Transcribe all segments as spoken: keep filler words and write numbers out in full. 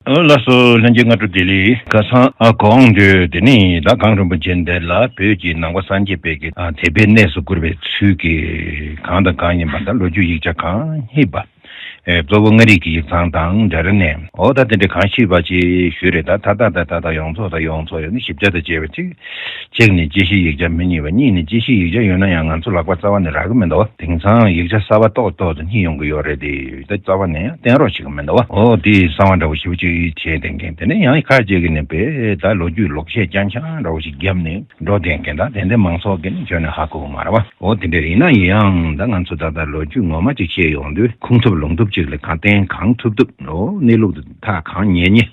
ཨོ་ལགས་སོ། ལྷན་རྒྱས་སྔ་དྲོ་བདེ་ལེགས། ཁ་སང་ཨ་གོང་དུ་དེ་ནི་ད་གངས་རིན་པོ་ཆེ་འདི་ལ་བོད་ཀྱི་ནང་པ་སངས་རྒྱས་པའི་གི་ཨ་དད་པའི་གནས་སུ་བཀུར་བའི་ཚུལ་གྱི་གང་དང་གང་ཡིན་པ་དང་ལོ་རྒྱུས་ཡིག་ཆ་གང་རྙེད་པ། ཨེ་གཙོ་བོ་མངའ་རིས་ཀྱི་ཡིག་ཚང་དང་འབྲེལ་ནས་ཨོ་ད་དེ་འདྲ་གང་ཤེས་པ་ཅིག་ཞུས་རེད། ད་ད་ད་ད་ད་ད་ཡོངས་རྫོགས་ད་ཡོངས་རྫོགས་ཡོད་ནི་ཞིབ་ཆ་དང་བཅས་པ་ཅིག་གཅིག་ནི་དཔྱད་གཞིའི་ཡིག་ཆ་མི་རྙེད་པ། གཉིས་ནི་དཔྱད་གཞིའི་ཡིག་ཆ་ཡོད་ན་ཡང་ང་ཚོ་ལག་པ་རྩ་བ་ནས་རག་གི་མི་འདུག་བ། དེང་སང་ཡིག་ཆ་གསར་བ་ཏོག་ཏོག་ཏུ་རྙེད་ཡོང་གི་ཡོད་རེད་དེ། ད་རྩ་བ་ནས་ཡང་བསྟན་རོགས་བྱེད་གི་མི་འདུག་བ། ཨོ་དེ་གསང་བ་འདྲ་བོ་ཞེ་པོ་ཅིག་བྱས་བསྡད་མཁན། དེ་ནས་ཡང་ཁ་ཅིག་གིས་ནི་བས་ད་ལོ་རྒྱུས་ལོག་བཤད་རྐྱང་རྐྱང་འདྲ་བོ་ཞིག་བརྒྱབ་ནས་འགྲོ་བསྡད་མཁན། ད་དེ་འདྲ་མང་ཚོགས་ཀྱིས་ནི་ཁྱོན་ནས་ཧ་གོ་གི་མ་རེད་བ། ཨོ་དེ་འདྲ་ཡིན་ན་ཡང་ད་ང་ཚོ་ད་ལྟ་ལོ་རྒྱུས་ངོ་མ་ཅིག་བཤད་ཡོང་དུས་ཁུངས་ཐུབ་ལུང་ཐུབ་ཅིག་ལ་གང་བསྟན་གང་ཐུབ་ཐུབ་ཨོ་གནས་ལུགས་དེ་ཐག་གང་ཉེ་ཉེ།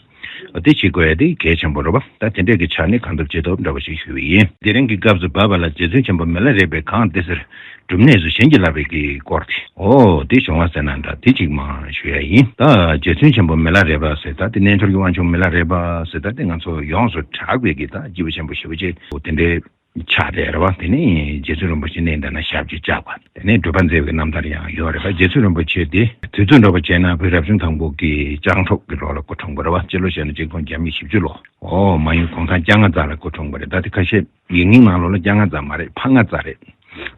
དེ་བྱེད་དགོས་ཡ་དེ་གལ་ཆེན་པོ་རེད་པ། ད་དེ་འདྲས་ཀྱི་ཆ་ནས་གང་ཐུབ་ཅི་ཐུབ་འདྲ་བོ་ཞིག་ཞུས་པ་ཡིན། དེ་རིང་གི་སྐབས་སུ་བབས་པ་ལ་རྗེ་བཙུན་ཆེན་པོ་མི་ལ་རས་པས་གང་འདི་ཟེར་སྒྲུབ་གནས་སུ་བྱིན་གྱིས་བརླབས་པའི་གི་སྐོར་དེ། ཨོ་དེ་བྱུང་བ་ཟེར་ན་འདྲ་དེ་གཅིག་མ་ཞུ་ཡ་ཡིན། ད་རྗེ་བཙུན་ཆེན་པོ་མི་ལ་རས་པ་ཟེར་ད་དེ་རྣལ་འབྱོར་གྱི་དབང་ཕྱུག་མི་ལ་རས་པ་ཟེར་ད་དེ་ང་ཚོ་ཡོངས་སུ་གྲགས་པའི་གི་ད་སྐྱེས་བུ་ཆེན་པོ་ཞེ་པོ་ཅིག་དེ་འདྲའི། ཆགས་བསྡད་རེད་བ། དེ་ནས་རྗེ་བཙུན་རིན་པོ་ཆེ་གནས་འདི་ན་ཞབས་ཀྱིས་བཅགས་པ། དེ་ནས་སྒྲུབ་པ་མཛད་པའི་རྣམ་ཐར་ཡང་ཡོད་རེད་བ། རྗེ་བཙུན་རིན་པོ་ཆེ་དེ་དུས་ཚོད་འདྲ་པོ་བྱས་ན་བོད་རབ་བྱུང་དང་པོ་གི་སྤྱང་ཕྲུག་གི་ལོ་ལ་སྐུ་འཁྲུངས་པ་རེད་བ། སྤྱི་ལོ་བྱས་ན་ཆིག་སྟོང་བརྒྱ་མེད་བཞི་བཅུ་ལོ། ཨོ་མ་ཡུམ་གུང་ཐང་སྐྱ་རྔ་རྫ་ལ་སྐུ་འཁྲུངས་པ་རེད། ད་དེ་ཁ་ཤས་ཡིག་རྙིང་ནང་ལོགས་ལ་སྐྱ་རྔ་རྫ་མ་རེད། ཕ་རྔ་རྫ་རེད།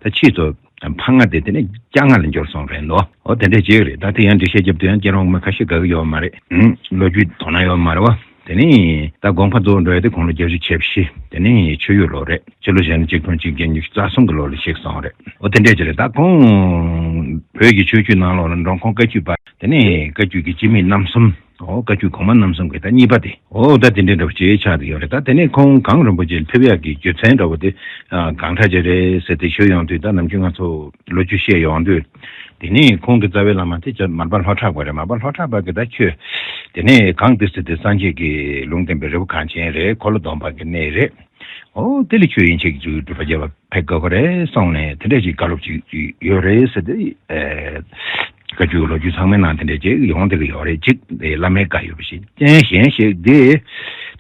ད་ཕྱིས་སུ་ཕ་རྔ་དེ་དེ་ནས་སྐྱ་རྔ་ལ་འགྱུར་སོང་རེད་འདུག་ཨོ་དེ་འདྲས་བྱས་རེད། ད་དེ་ཡང་འགྲེལ་བཤད་རྒྱབ་དུས་ཡང་སྐྱེ་རོང་མི་ཁ་ཤས་དགའ་གི་ཡོད་མ་རེད། ཨུམ། ལོ་རྒྱུས་དོ་སྣང་ཡོད་མ་རེད་བ། དེ་ནས་ད་དགོངས་པ་རྫོགས་འགྲོ་ཡ་དེ་དགུང་ལོ་བརྒྱད་ཅུ་གྱ་བཞི། དེ་ནས་ཆུ་ཡོས་ལོ་རེད། སྤྱི་ལོ་བྱས་ན་ཆིག་སྟོང་གཅིག་བརྒྱ་ཉི་ཤུ་རྩ་གསུམ་གྱི་ལོ་ལ་གཤེགས་སོང་རེད། ཨོ་དེ་འདྲས་ཅིག་རེད། ད་ཁོང་བོད་ཀྱི་ཆོས་བརྒྱུད་ནང་ལོགས་ལ་འབྲོང་ཁུང་བཀའ་བརྒྱུད་པ། དེ་ནས་བཀའ་བརྒྱུད་ཀྱི་སྤྱི་མེས་རྣམ་གསུམ། ཨོ་བཀའ་བརྒྱུད་གོང་མ་རྣམ་གསུམ་གྱི་ད་གཉིས་པ་དེ། ཨོ་ད་དེ་འདྲས་འདྲ་བོ་ཅིག་ཆགས་བསྡད་ཡོད་རེད། ད་དེ་ནས་ཁོང་གངས་རིན་པོ་ཆེ་ཕེབས་ཡག་གི་རྒྱུ་མཚན་འདྲ་བོ་དེ་གང་འདྲ་ཅིག་རེད་ཟེར་ཏེ་ཞུ་ཡོང་དུས། ད་ནམ་རྒྱུན་ང་ཚོ་ལོ་རྒྱུས་བཤད་ཡོང་དུས། དེ་ནས་ཁོང་གི་རྩ་བའི་བླ་མ་དེ་ཅག་མར་པ་ལྷོ་བྲག་པ་རེད། མར་པ་ལྷོ་བྲག་པ་གིས་ད་ཁྱོད་དེ་ནས་གངས་ཏི་སེ་དེ་སངས་རྒྱས་ཀྱི་ལུང་བསྟན་པའི་རི་བོ་གངས་ཅན་རེད། འཁོར་ལོ་སྡོམ་པ་གི་གནས་རེད། ཨོ་དེ་ལ་ཁྱོད་ཡན་ཆད་ཀྱི་སྒྲུབ་པ་རྒྱབ་པ་ཕེབས་དགོས་ཀྱི་རེད་གསུངས་ནས་དེ་འདྲས་ཅིག་བཀའ་སློབ་ཅིག་ཡོད་རེད་ཟེར་ཏེ། ཨེ། བཀའ་བརྒྱུད་ལོ་རྒྱུས་ཚང་མའི་ནང་དེ་འདྲས་ཅིག་ཡོང་བསྡད་ཀྱི་ཡོད་རེད། གཅིག་དེ་བླ་མའི་བཀའ་ཡོད་པ་ཞིག་རྐྱེན་གཞན་ཞིག་དེ།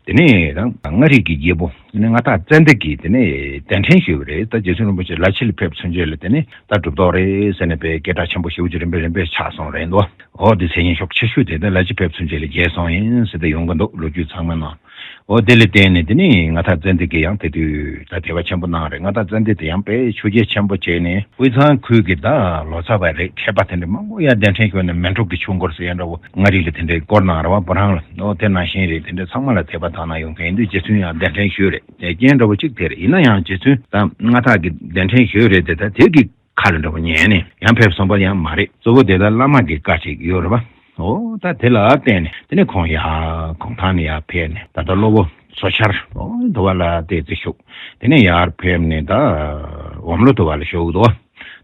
དེ་ནས་ད་མངའ་རིས་ཀྱི་རྒྱལ་པོ་དེ་ནས་མངའ་བདག་ཙན་དན་གྱིས་དེ་ནས་གདན་འདྲེན་ཞུས་པ་རེད། ད་རྗེ་བཙུན་རིན་པོ་ཆེ་ལ་ཕྱི་ལ་ཕེབས་ཚུན་ཆད་ལ་དེ་ནས་ད་གྲུབ་ཐོབ་རེད་ཟེར་ནས་དཔེ་སྐད་གྲགས་ཆེན་པོ་ཞེ་པོ་ཅིག་རིམ་པས་རིམ་པས་ཆགས་སོང་རེད་འདུག་ཨོ་དེ་མཚན་སྙན་ཤུགས་ཆེ་ཤོས་དེ་ད་ལ་ཕྱི་ཕེབས་ཚུན་ཆད་ལ་རྒྱས་སོང་ཡིན་ཟེར་ཏེ་ཡོང་གི་འདུག་ལོ་རྒྱུས་ཚང་མ་ནང་། ཨོ་དེ་ལ་བརྟེན་ནས་དེ་ནས་མངའ་བདག་ཙན་དན་གྱིས་ཡང་དེ་དུས་ད་དད་པ་ཆེན་པོ་གནང་རེད། མངའ་བདག་ཙན་དན་དེ་ཡང་དཔེ་ཆོས་རྒྱལ་ཆེན་པོ་བྱས་ནས་དབུས་གཙང་ཁུལ་གྱི་ད་ལོ་ཙཱ་བ་རེད། མཁས་པ་དེ་འདྲ་མང་པོ་ཡར་གདན་འདྲེན་ཞུས་ནས་མལ་གྲོ་གི་ཆུ་འགོར་ཟེར་ཡ་འདྲ་བོ་མངའ་རིས་ལ་དེ་འདྲའི་བསྐོར་གནང་རེད་བ། བུ་རང་ལ་ཨོ་དེ་ནང་བཞིན་རེད། དེ་འདྲ་ཚང་མ་ལ་དད་པ་དག་གནང་ཡོང་མཁན་ཡིན་དུས་རྗེ་བཙུན་ཡང་གདན་འདྲེན་ཞུས་རེད། དེ་རྐྱེན་འདྲ་བོ་གཅིག་དེ་རེད། ཡིན་ན་ཡང་རྗེ་བཙུན་ད་མངའ་བདག་གི་གདན་འདྲེན་ཞུས་རེད་དེ་ད་དེ་གི་ཁ་ལ་འདྲ་བོ་ཉན་ནས་ཡང་ཕེབས་སོང་བ་ཡང་མ་རེད། གཙོ་བོ་དེ་ད་བླ་མ་གི་བཀའ་ཅིག་ཡོད་རེད་བ། ཨོ་ད་དེ་ལ་བརྟེན་ནས་དེ་ནས་ཁོང་ཡར་གུང་ཐང་ནས་ཡར་ཕེབས་ནས་ད་ལྟ་གློ་བོ་མཚོ་ཤར་ཨོ་དུ་བ་ལ་བལྟས་ཏེ་བཞུགས། དེ་ནས་ཡར་ཕེབས་ནས་ད་འོམ་ལོ་དུ་བ་ལ་བཞུགས་འདུག་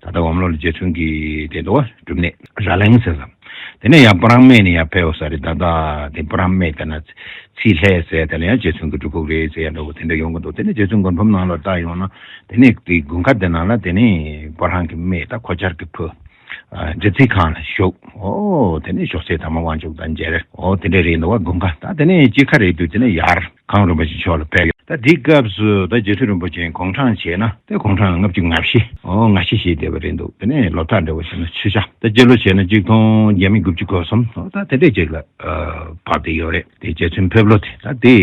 ད་ལྟ་འོམ་ལོ་ལ་རྗེ་བཙུན་གྱི་དེ་འདུག་སྒྲུབ་གནས་ར་གླིང་ཟེར་ཙམ། དེ་ནས་ཡང་སྤུ་རང་སྨད་ནས་ཡར་ཕེབས་ས་རེད། ད་ལྟ་དེ་སྤུ་རང་སྨད་དེ་ན་ཚེ་ལྷས་ཟེར་དེ་ལ་ཡང་རྗེ་བཙུན་གྱི་སྒྲུབ་ཕུག་རེད་ཟེར་ཡ་འདྲ་བོ་དེ་འདྲ་ཡོང་གི་འདུག་དེ་ནས་རྗེ་བཙུན་མགོན་ཕུབ་ནང་ལ་བལྟ་ཡོང་ན་དེ་ནས་དེ་དགུན་ཁ་དེ་ནང་ལ་དེ་ནས་སྤུ་རང་གི་སྨད་ད་ཁོ་ཆར་གྱི་ཕུ། ཨ་འདྲེ་ཚིག་ཁང་ལ་བཞུགས། ཨོ་དེ་ནས་ཞོགས་ཟས་དར་མ་དབང་ཕྱུག་དང་མཇལ། ཨོ་དེ་འདྲ་རེད་འདུག་བ། དགུན་ཁ་ད་དེ་ནས་དཔྱིད་ཁ་རེད་དུས་དེ་ནས་ཡར་གངས་རིན་པོ་ཆེ་མཆོག་ལ་ཕེབས་ཡོད། ད་དེའི་སྐབས་སུ་ད་རྗེ་བཙུན་རིན་པོ་ཆེ་དགུང་གྲངས་བྱས་ན་དེ་དགུང་གྲངས་ལྔ་བཅུ་ང་བཞི་ཨོ་ང་བཞི་ཞིག་བསྡད་པ་རེད་འདུག་དེ་ནས་ལོ་རྟགས་འདྲ་བོ་བྱས་ན་ཆུ་ཤ་ད་སྤྱི་ལོ་བྱས་ན་ཆིག་སྟོང་བརྒྱ་མེད་དགུ་བཅུ་གོ་གསུམ་ཨོ་ད་དེ་འདྲས་ཅིག་ལ་བབས་བསྡད་ཡོད་རེད། དེ་རྗེ་བཙུན་ཕེབས་ལོ་དེ་ད་དེ་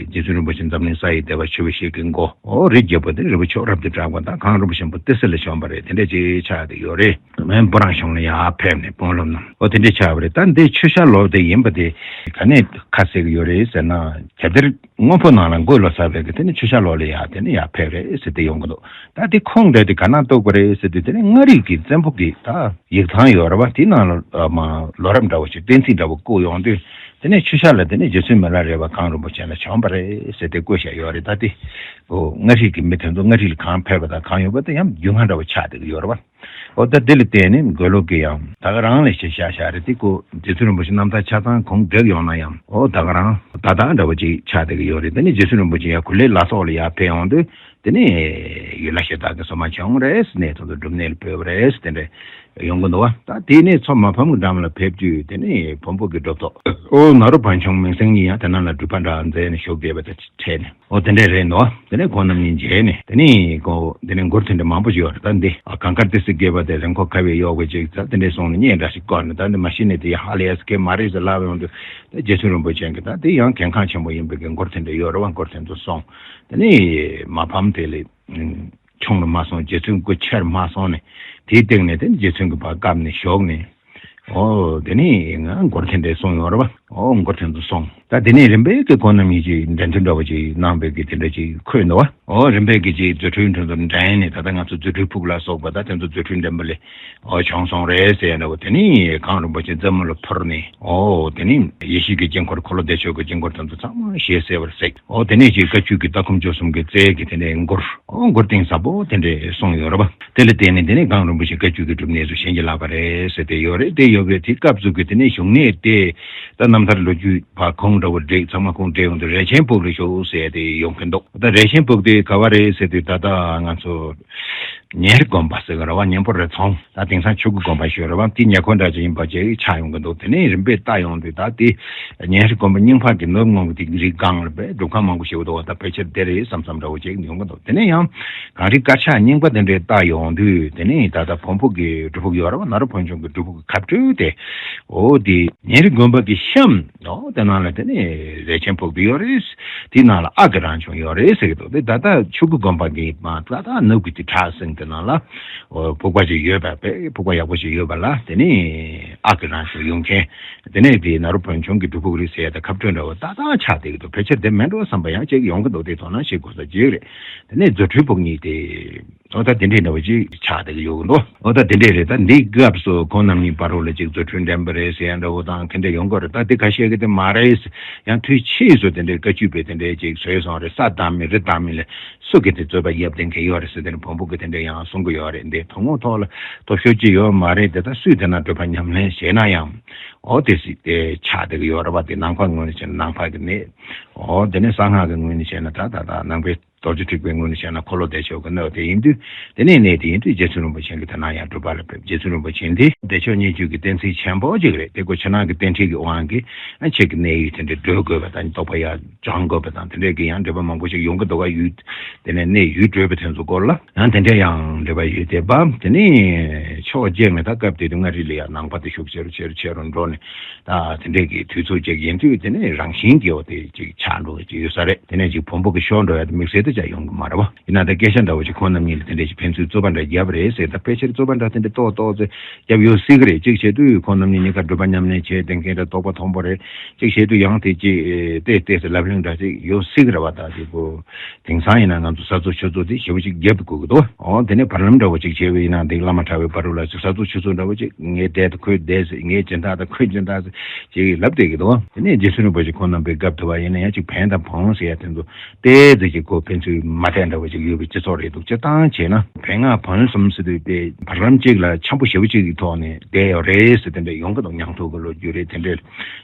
རྗེ་བཙུན་རིན་པོ་ཆེ་འཛམ་གླིང་ས་ཡི་བདེ་བ་ཆེན་པོ་ཞིག་གི་མགོ་ཨོ་རི་རྒྱལ་པོ་དེ་རི་བོ་མཆོག་རབ་ཏུ་གྲགས་པ་དང་གངས་རིན་པོ་ཆེན་པོ་ཏི་སེ་ལ་བྱོན་པ་རེད། དེ་འདྲས་ཅིག་ཆགས་བསྡད་ཡོད་རེད། མན་སྤུ་རང་གཞུང་ལ་ཡར་ཕེབས་ནས་དཔོན་སློབ་རྣམས་ཨོ་དེ་འདྲས་ཆགས་པ་རེད། ད་འདི་ཆུ་ཤ་ལོ་དེ་ཡིན་པ་དེ་ག་ནས་ཁ་གསལ་གྱི་ཡོད་རེད་ཟེར་ན་རྒྱལ་དར་སྔོན་པོ་ནང་ལ་འགོས་ལོ་ཙཱ་བས་གི་དེ་ནས་ཆུ་ཤ་ལོ་ལ་ཡར་དེ་ནས་ཡར་ཕེབས་རེད་ཟེར་ཏེ་ཡོང་གི་འདུག་ད་དེ་ཁུངས་འདྲ་དེ་ག་ན་གཏུགས་པ་རེད་ཟེར་དུས་དེ་ནས་མངའ་རིས་ཀྱི་བཙན་པོ་གི་ད་ཡིག་ཚང་ཡོད་རེད་བ། དེ་ནང་ལ་མ་ལོ་རབས་འདྲ་བོ་ཞིག་གཏན་ཚིགས་འདྲ་བོ་བཀོད་ཡོང་དུས་དེ་ནས་ཆུ་ཤ་ལ་དེ་ནས་རྗེ་བཙུན་མི་ལ་རས་པ་གངས་རིན་པོ་ཆེ་ལ་བྱོན་པ་རེད་ཟེར་ཏེ་བཀོད་བཞག་ཡོད་རེད། ད་དེ་ཨོ་མངའ་རིས་ཀྱི་མི་དེ་ཚོ་མངའ་རིས་ལ་གང་ཕེབས་པ་དང་གང་ཡོང་པ་དེ་ཡང་རྒྱུས་མངའ་འདྲ་བོ་ཆགས་བསྡད་ཀྱི་ཡོད་རེད་བ། ཨོ་ད་དེ་ལ་བརྟེན་ནས་མགོན་ལོ་གིས་ཡང་ད་ག་རང་ལ་ཞེས་བཞག་བཞག་རེད། དེ་ཀོ་རྗེ་བཙུན་རིན་པོ་ཆེ་རྣམ་ཐར་ཆ་ཚང་གང་བསྒྲིགས་ཡོང་ན་ཡང་ཨོ་ད་ག་རང་ད་ལྟ་འདྲ་བོ་ཅིག་ཆགས་བསྡད་ཀྱི་ཡོད་རེད། དེ་ནས་རྗེ་བཙུན་རིན་པོ་ཆེ་ཡང་གོ་ལའི་ལ་སོགས་ལ་ཡར་ཕེབས་ཡོང་དུས་དེ་ནས་ཡུལ་ལྷ་གཞི་བདག་གི་སོ་མ་བྱུང་རེད་ཟེར་ནས་དེ་ཚོ་སྒྲུབ་གནས་ལ་ཕེབས་པ་རེད་ཟེར་དེ་འདྲ་ཡོང་གི་འདུག་བ། ད་དེ་ནས་མཚོ་མ་ཕམ་གྱི་འགྲམ་ལ་ཕེབས་དུས་དེ་ནས་བོན་པོ་གི་གྲུབ་ཐོབ་ཨོ་ནཱ་རོ་པན་ཆུང་མིང་སྲིང་གཉིས་ཡང་དེ་ནང་ལ་སྒྲུབ་པ་འདྲ་མཛད་ནས་བཞུགས་བསྡད་པ་དེ་འཕྲད་ནས། ཨོ་དེ་འདྲས་རེད་འདུག་དེ་ནས་ཁོང་རྣམ་གཉིས་མཇལ་ནས་དེ་ནས་ཁོ་དེ་ནས་མགུར་དེ་འདྲ་མང་པོ་ཞིག་ཡོད་རེད། ད་འདི་ཨ་གངས་དཀར་ཏི་སེ་བརྒྱད་པ་དེ་རིང་ཁོ་ཁ་བའི་གཡོག་པོ་ཅིག་ད་དེ་འདྲས་སོང་ནས་བརྙས་འདྲ་ཞིག་བཀོད་ནས་ད་འདི་མ་གཞི་ནས་དེ་ཡ་ཧ་ལས་ཡ་སི་ཁེ་མ་རེད་ཟེར་ལབ་ཡོང་དུས་ ད་རྗེ་བཙུན་རིན་པོ་ཆེ་གི་ད་དེ་ཡང་གལ་འགངས་ཆེན་པོ་ཡིན་པའི་གི་མགུར་དེ་འདྲ་ཡོད་རེད་བ། མགུར་དེ་ཚོ་གསུངས། དེ་ནས་མ་ཕམ་དེ་ལས་ཆུང་རུ་མ་སོང་། རྗེ་བཙུན་སྐུ་ཆེར་མ་སོང་ནས་དེའི་སྟེང་ནས་དེ་ནས་རྗེ་བཙུན་གྱི་བར་བཀབ་ནས་བཞུགས་ནས། ཨོ་དེ་ནས་ང་མགུར་དེ་འདྲ་གསུངས་ཡོད་རེད་བ། ཨོ་མགུར་དེ་ཚོ་གསུངས། ད་དེ་ནས་རིམ་པས་ཀྱི་ཁོང་རྣམ་གཉིས་ཀྱིས་འགྲན་བསྡུར་འདྲ་བོ་ཅིག་གནང་བའི་གི་དེ་འདྲ་ཅིག་འཁོད་འདུག་བ། ཨོ་རིམ་པས་ཀྱི་ཅིག་རྫུ་འཕྲུལ་འགྲན་བསྡུར་འགྲན་ནས། ད་ལྟ་ང་ཚོ་རྫུ་འཕྲུལ་ཕུག་ལ་སོགས་པ་ད་དེ་ཚོ་རྫུ་འཕྲུལ་འགྲན་པ་ལས་ཨོ་བྱུང་སོང་རེད་ཟེར་འདྲ་བོ། དེ་ནས་གངས་རིན་པོ་ཆེ་རྩེ་མོ་ལ་འཕུར་ནས། ཨོ་དེ་ནས་ཡེ་ཤེས་ཀྱི་དཀྱིལ་འཁོར། འཁོར་ལོ་བདེ་མཆོག་གི་དཀྱིལ་འཁོར་དེ་ཚོ་ཚང་མ་ཞལ་གསལ་བར་གཟིགས། ཨོ་དེ་ནས་ཅིག་བཀའ་བརྒྱུད་ཀྱི་ལྟ་སྒོམ་སྦྱོར་གསུམ་གྱི་རྩལ་གྱི་དེ་འདྲའི་མགུར། ཨོ་མགུར་གཏིང་ཟབ་པོ་དེ་འདྲས་གསུངས་ཡོད་རེད་པ། དེ་ལ་བརྟེན་ནས་དེ་ནས་གངས་རིན་པོ་ཆེ་བཀའ་བརྒྱུད་ཀྱི་སྒྲུབ་གནས་སུ་བྱིན་གྱིས་བརླབས་པ་རེད་ཟེར་ཏེ་ཡོད་རེད། དེ་ཡོད་པའི་དེ་སྐབས་སུ་གི་དེ་ནས་བཞུགས་གནས་དེ་ད་རྣམ་ཐར་ལོ་རྒྱུས་ཕར་གོང་འདྲ་བོ་བསྒྲིགས། ཚང་མ་གོང་བསྒྲིགས་ཡོང་དུས་རས་ཆེན་ཕུག་ལ་བཞུགས་ཟེར་ཏེ་ཡོང་གི་འདུག་ད་རས་ཆེན་ཕུག་དེ་ག་བ་རེད་ཟེར་དུས། ད་ལྟ་ང་ཚོ་ཉེ་རི་དགོན་པ་ཟེར་གི་རེད་བ། གཉན་པོ་རི་ཚང་། ད་དེང་སང་ཆོས་ཀྱི་དགོན་པ་ཞིག་རེད་བ། དེ་ཉེ་འཁོར་འདྲ་ཅིག་ཡིན་པ་ཅིག་ཆགས་ཡོང་གི་འདུག་དེ་ནས་རིམ་པས་བལྟ་ཡོང་དུས་ད་དེ་ཉེ་རི་དགོན་པ་རྙིང་པ་གི་ནུབ་ངོས་ཀྱི་དེ་རི་སྒང་ལ་དཔེ་སྒྲུབ་ཁང་མང་པོ་ཞིག་འདུག་བ། ད་ཕལ་ཆེར་དེ་རེད་བསམ་བསམ་འདྲ་བོ་ཅིག་ཡོང་གི་འདུག་དེ་ནས་ཡང་གངས་རིའི་དཀར་ཆག་རྙིང་པ་དེ་འདྲས་བལྟ་ཡོང་དུས། དེ་ནས་ད་ལྟ་བོན་པོ་གི་སྒྲུབ་ཕུག་ཡོད་རེད་བ། ནཱ་རོ་ཕན་ཆུང་གི་སྒྲུབ་ཕུག་གི་ཁ་སྤྲོད་དེ། འོ་དེ་ཉེ་རི་དགོན་པ་གི་གཤམ། ཨོ་དེ་ནང་ལ་དེ་ནས་རས་ཆེན་ཕུག་དེ་ཡོད་རེད། དེའི་ནང་ལ་ཨ་ཀི་རང་བྱུང་ཡོད་རེད་ཟེར་གི་འདུག་དེ་ད་ལྟ་ཆོས་ཀྱི་དགོན་པ་གི་མ་ད་ལྟ་ནུབ་ཀྱི་དེ་བྲག་སེང་དེ་ནང་ལ། ཨོ་ཕུག་པ་ཅིག་ཡོད་པ། དཔེ་ཕུག་པ་ཡག་པོ་ཞིག་ཡོད་པ་ལ། དེ་ནས་ཨ་ཀི་རང་བྱུང་ཡོང་མཁན། དེ་ནས་དེ་ནཱ་རོ་ཕན་ཆུང་གི་སྒྲུབ་ཕུག་རེད་ཟེར་ཡ་ད་ཁ་སྤྲོད་འདྲ་བོ་ཏག་ཏག་ཆགས་བསྡད་ཀྱི་འདུག་ཕལ་ཆེར་དེ་མིན་འགྲོ་བསམ་པ་ཡང་ཅིག་ཡོང་གི་འདུག་དེ་དོ་སྣང་བྱེད་དགོས་ས་ཅིག་རེད། དེ་ནས་རྫུ་འཕྲུལ་ཕུག་གཉིས་དེ། ཨོ་ད་དེ་འདྲའི་འདྲ་བོ་ཅིག་ཆགས་བསྡད་ཀྱི་ཡོད་ཀྱི་འདུག་ཨོ་ད་དེ་འདྲས་རེད། ད་འདི་སྐབས་སུ་ཁོང་རྣམ་གཉིས་བར་རོ་ལ་ཅིག་རྫུ་འཕྲུལ་འགྲན་པ་རེད་ཟེར་ཡ་འདྲ་བོ་དང་དེ་འདྲ་ཡོང་གི་རེད། ད་དེ་ཁ་ཤས་ཀྱིས་དེ་མ་རེད། ཡང་དུས་ཕྱིས་སུ་དེ་འདྲའི་བཀའ་བརྒྱུད་པས་དེ་འདྲའི་ཅིག་བཟོས་སོང་རེད། ས་བདག་མེད་རི་བདག་མེད་ལ་སུ་གིས་དེ་རྩོད་པ་རྒྱབ་བསྡད་མཁན་ཡོད་རེད་ཟེར། དེ་ནི་བོན་པོ་གིས་དེ་འདྲ་ཡང་གསུང་གི་ཡོད་རེད། འདི་དོན་དངོས་ཐོག་ལ་སྟོབས་ཤུགས་ཅིག་ཡོད་མ་རེད། དེ་ད་སུས་དེ་ན་སྒྲུབ་པ་ཉམས་ལེན་བྱས་ན་ཡང་། ཨོ་དེ་སྲིད་དེ་ཆགས་བསྡད་ཀྱི་ཡོད་རེད་པ། དེ་ནང་པ་ངོས་ནས་བྱས་ན་ནང་པ་གི་གནས། ཨོ་དེ་ནས་གསང་སྔགས་ཀྱི་ངོས་ནས་བྱས་ན་ད་ད་ད་ནང་པའི་རྡོ་རྗེ་དྲིལ་བུའི་ངོས་ནས་བྱས་ན་འཁོར་ལོ་བདེ་མཆོག་གི་གནས་དེ་ཡིན་དུས། དེ་ནས་གནས་དེ་ཡིན་དུས་རྗེ་བཙུན་རིན་པོ་ཆེ་གིས་དེ་ན་ཡང་སྒྲུབ་པ་ལ་ཕེབས། རྗེ་བཙུན་རིན་པོ་ཆེ་འདི་བདེ་མཆོག་སྙིང་བཅུད་ཀྱི་གཏན་ཚིགས་ཆེན་པོ་ཅིག་རེད། དེ་ཁོ་ཕྱི་ནང་གི་རྟེན་འབྲེལ་གྱི་དབང་གིས་ཨ་ཁྱེད་ཀྱི་གནས་ཡུལ་དེ་འདྲ་བགྲོད་དགོས་པ་དང་། རྟོགས་པ་ཡར་སྦྱང་དགོས་པ་དང་། དེ་འདྲས་ཀྱི་ཡང་འབྲེལ་བ་མང་པོ་ཞིག་ཡོང་གི་འདུག་ག་ཡུལ་དེ་ནས་གནས་ཡུལ་བགྲོད་པ་དེ་ཚོ་སྐོར་ལ་ཡང་དེ་འདྲས་ཡང་འབྲེལ་བ་ཡོད་བསྡད་པ། དེ་ནས་ཕྱོགས་གཅིག་ནས་ད་སྐབས་དེ་དུས་མངའ་རིས་ལ་ཡང་ནང་པ་དེ་ཤུགས་ཆེ་རུ་ཆེ་རུ་ཆེ་རུ་འགྲོ་ནས། ད་དེ་འདྲས་ཀྱི་དུས་ཚོད་ཅིག་ཡིན་དུས་དེ་ནས་རང་བཞིན་གྱིས་འོ་དེ་ཅིག་ཆགས་འགྲོ་གི་ཅིག་ཡོད་ས་རེད། དེ་ནས་ཅིག་བོན་པོ་གི་ཤོར་འགྲོ་ཡ་དེ་དམིགས་བསལ་དུ་ཅིག་ཡོང་གི་མ་རེད་བ། ཡིན་ན་ད་སྐད་ཆ་འདྲ་བོ་ཅིག་ཁོང་རྣམ་གཉིས་ལ་དེ་འདྲས་ཅིག་ཕན་ཚུན་རྩོད་པ་འདྲ་བརྒྱབ་རེད་ཟེར། ད་ཕལ་ཆེར་རྩོད་པ་འདྲ་དེ་འདྲས་ཏོག་ཏོག་ཙེ་བརྒྱབ་ཡོད་སྲིད་གི་རེད། གཅིག་བྱས་དུས་ཁོང་རྣམ་གཉིས་གཉིས་ཀ་སྒྲུབ་པ་ཉམས་ལེན་བྱས་བསྡད་མཁན་འདྲ། རྟོགས་པ་མཐོན་པོ་རེད། གཅིག་བྱས་དུས་ཡང་དེ་ཅིག་ཏོག་ཏོག་ཙེ་ལབ་གླེང་འདྲ་ཅིག་ཡོད་སྲིད་གི་རེད་བ། ད་ཅིག་གོ། དེང་སང་ཡིན་ན་ང་ཚོ་གསར་འཛུགས་ཆུ་འཛུགས་དེ་ཞེ་པོ་ཅིག་རྒྱབ་ཏུ་བཀོད་ཀྱི་འདུག་ཨོ་དེ་ནས་བར་ལམ་འདྲ་བོ་ཅིག་བྱས་པ་ཡིན་ན། འདི་བླ་མ་གྲྭ་བའི་བར་རུ་ལ་ཅིག་གསར་འཛུགས་ཆུ་འཛུགས་འདྲ་བོ་ཅིག་ངའི་འདྲ་ད་ཁོའི་འདྲ་ཟེར། ངའི་སྦྱིན་བདག་ད་ཁོའི་སྦྱིན་བདག་ཟེར་ཅིག་ལབ་བསྡད་ཀྱི་འདུག་དེ་ནས་རྗེ་བཙུན་རིན་པོ་ཆེ་ཁོང་རྣམ་པའི་སྐབས་དུ་བ་ཡིན་ན་ཡང་ཅིག་བོན་དང་བོན་ཟེར་ཡ་དེ་ཚོ་ཏོག་ཙམ་ཅིག་གོ་ཕན་ཚུན་མ་བདེ་འདྲ་བོ་ཅིག་ཡོད་པའི་སྤྱི་ཚོགས་རེད་འདུག་སྤྱིར་བཏང་བྱས་ན་བོན་སྔགས་བོན་གསུམ་ཟེར་དུས་དེ་བར་ལམ་གཅིག་ལ་འཆམ་པོ་ཞེ་པོ་ཅིག་གི་ཐོག་ནས་བསྡད་ཡོད་རེད་ཟེར། དེ་འདྲ་ཡོང་གི་འདུག་ཉང་ཐུག་གི་ལོ་རྒྱུས་རེད། དེ་འདྲ།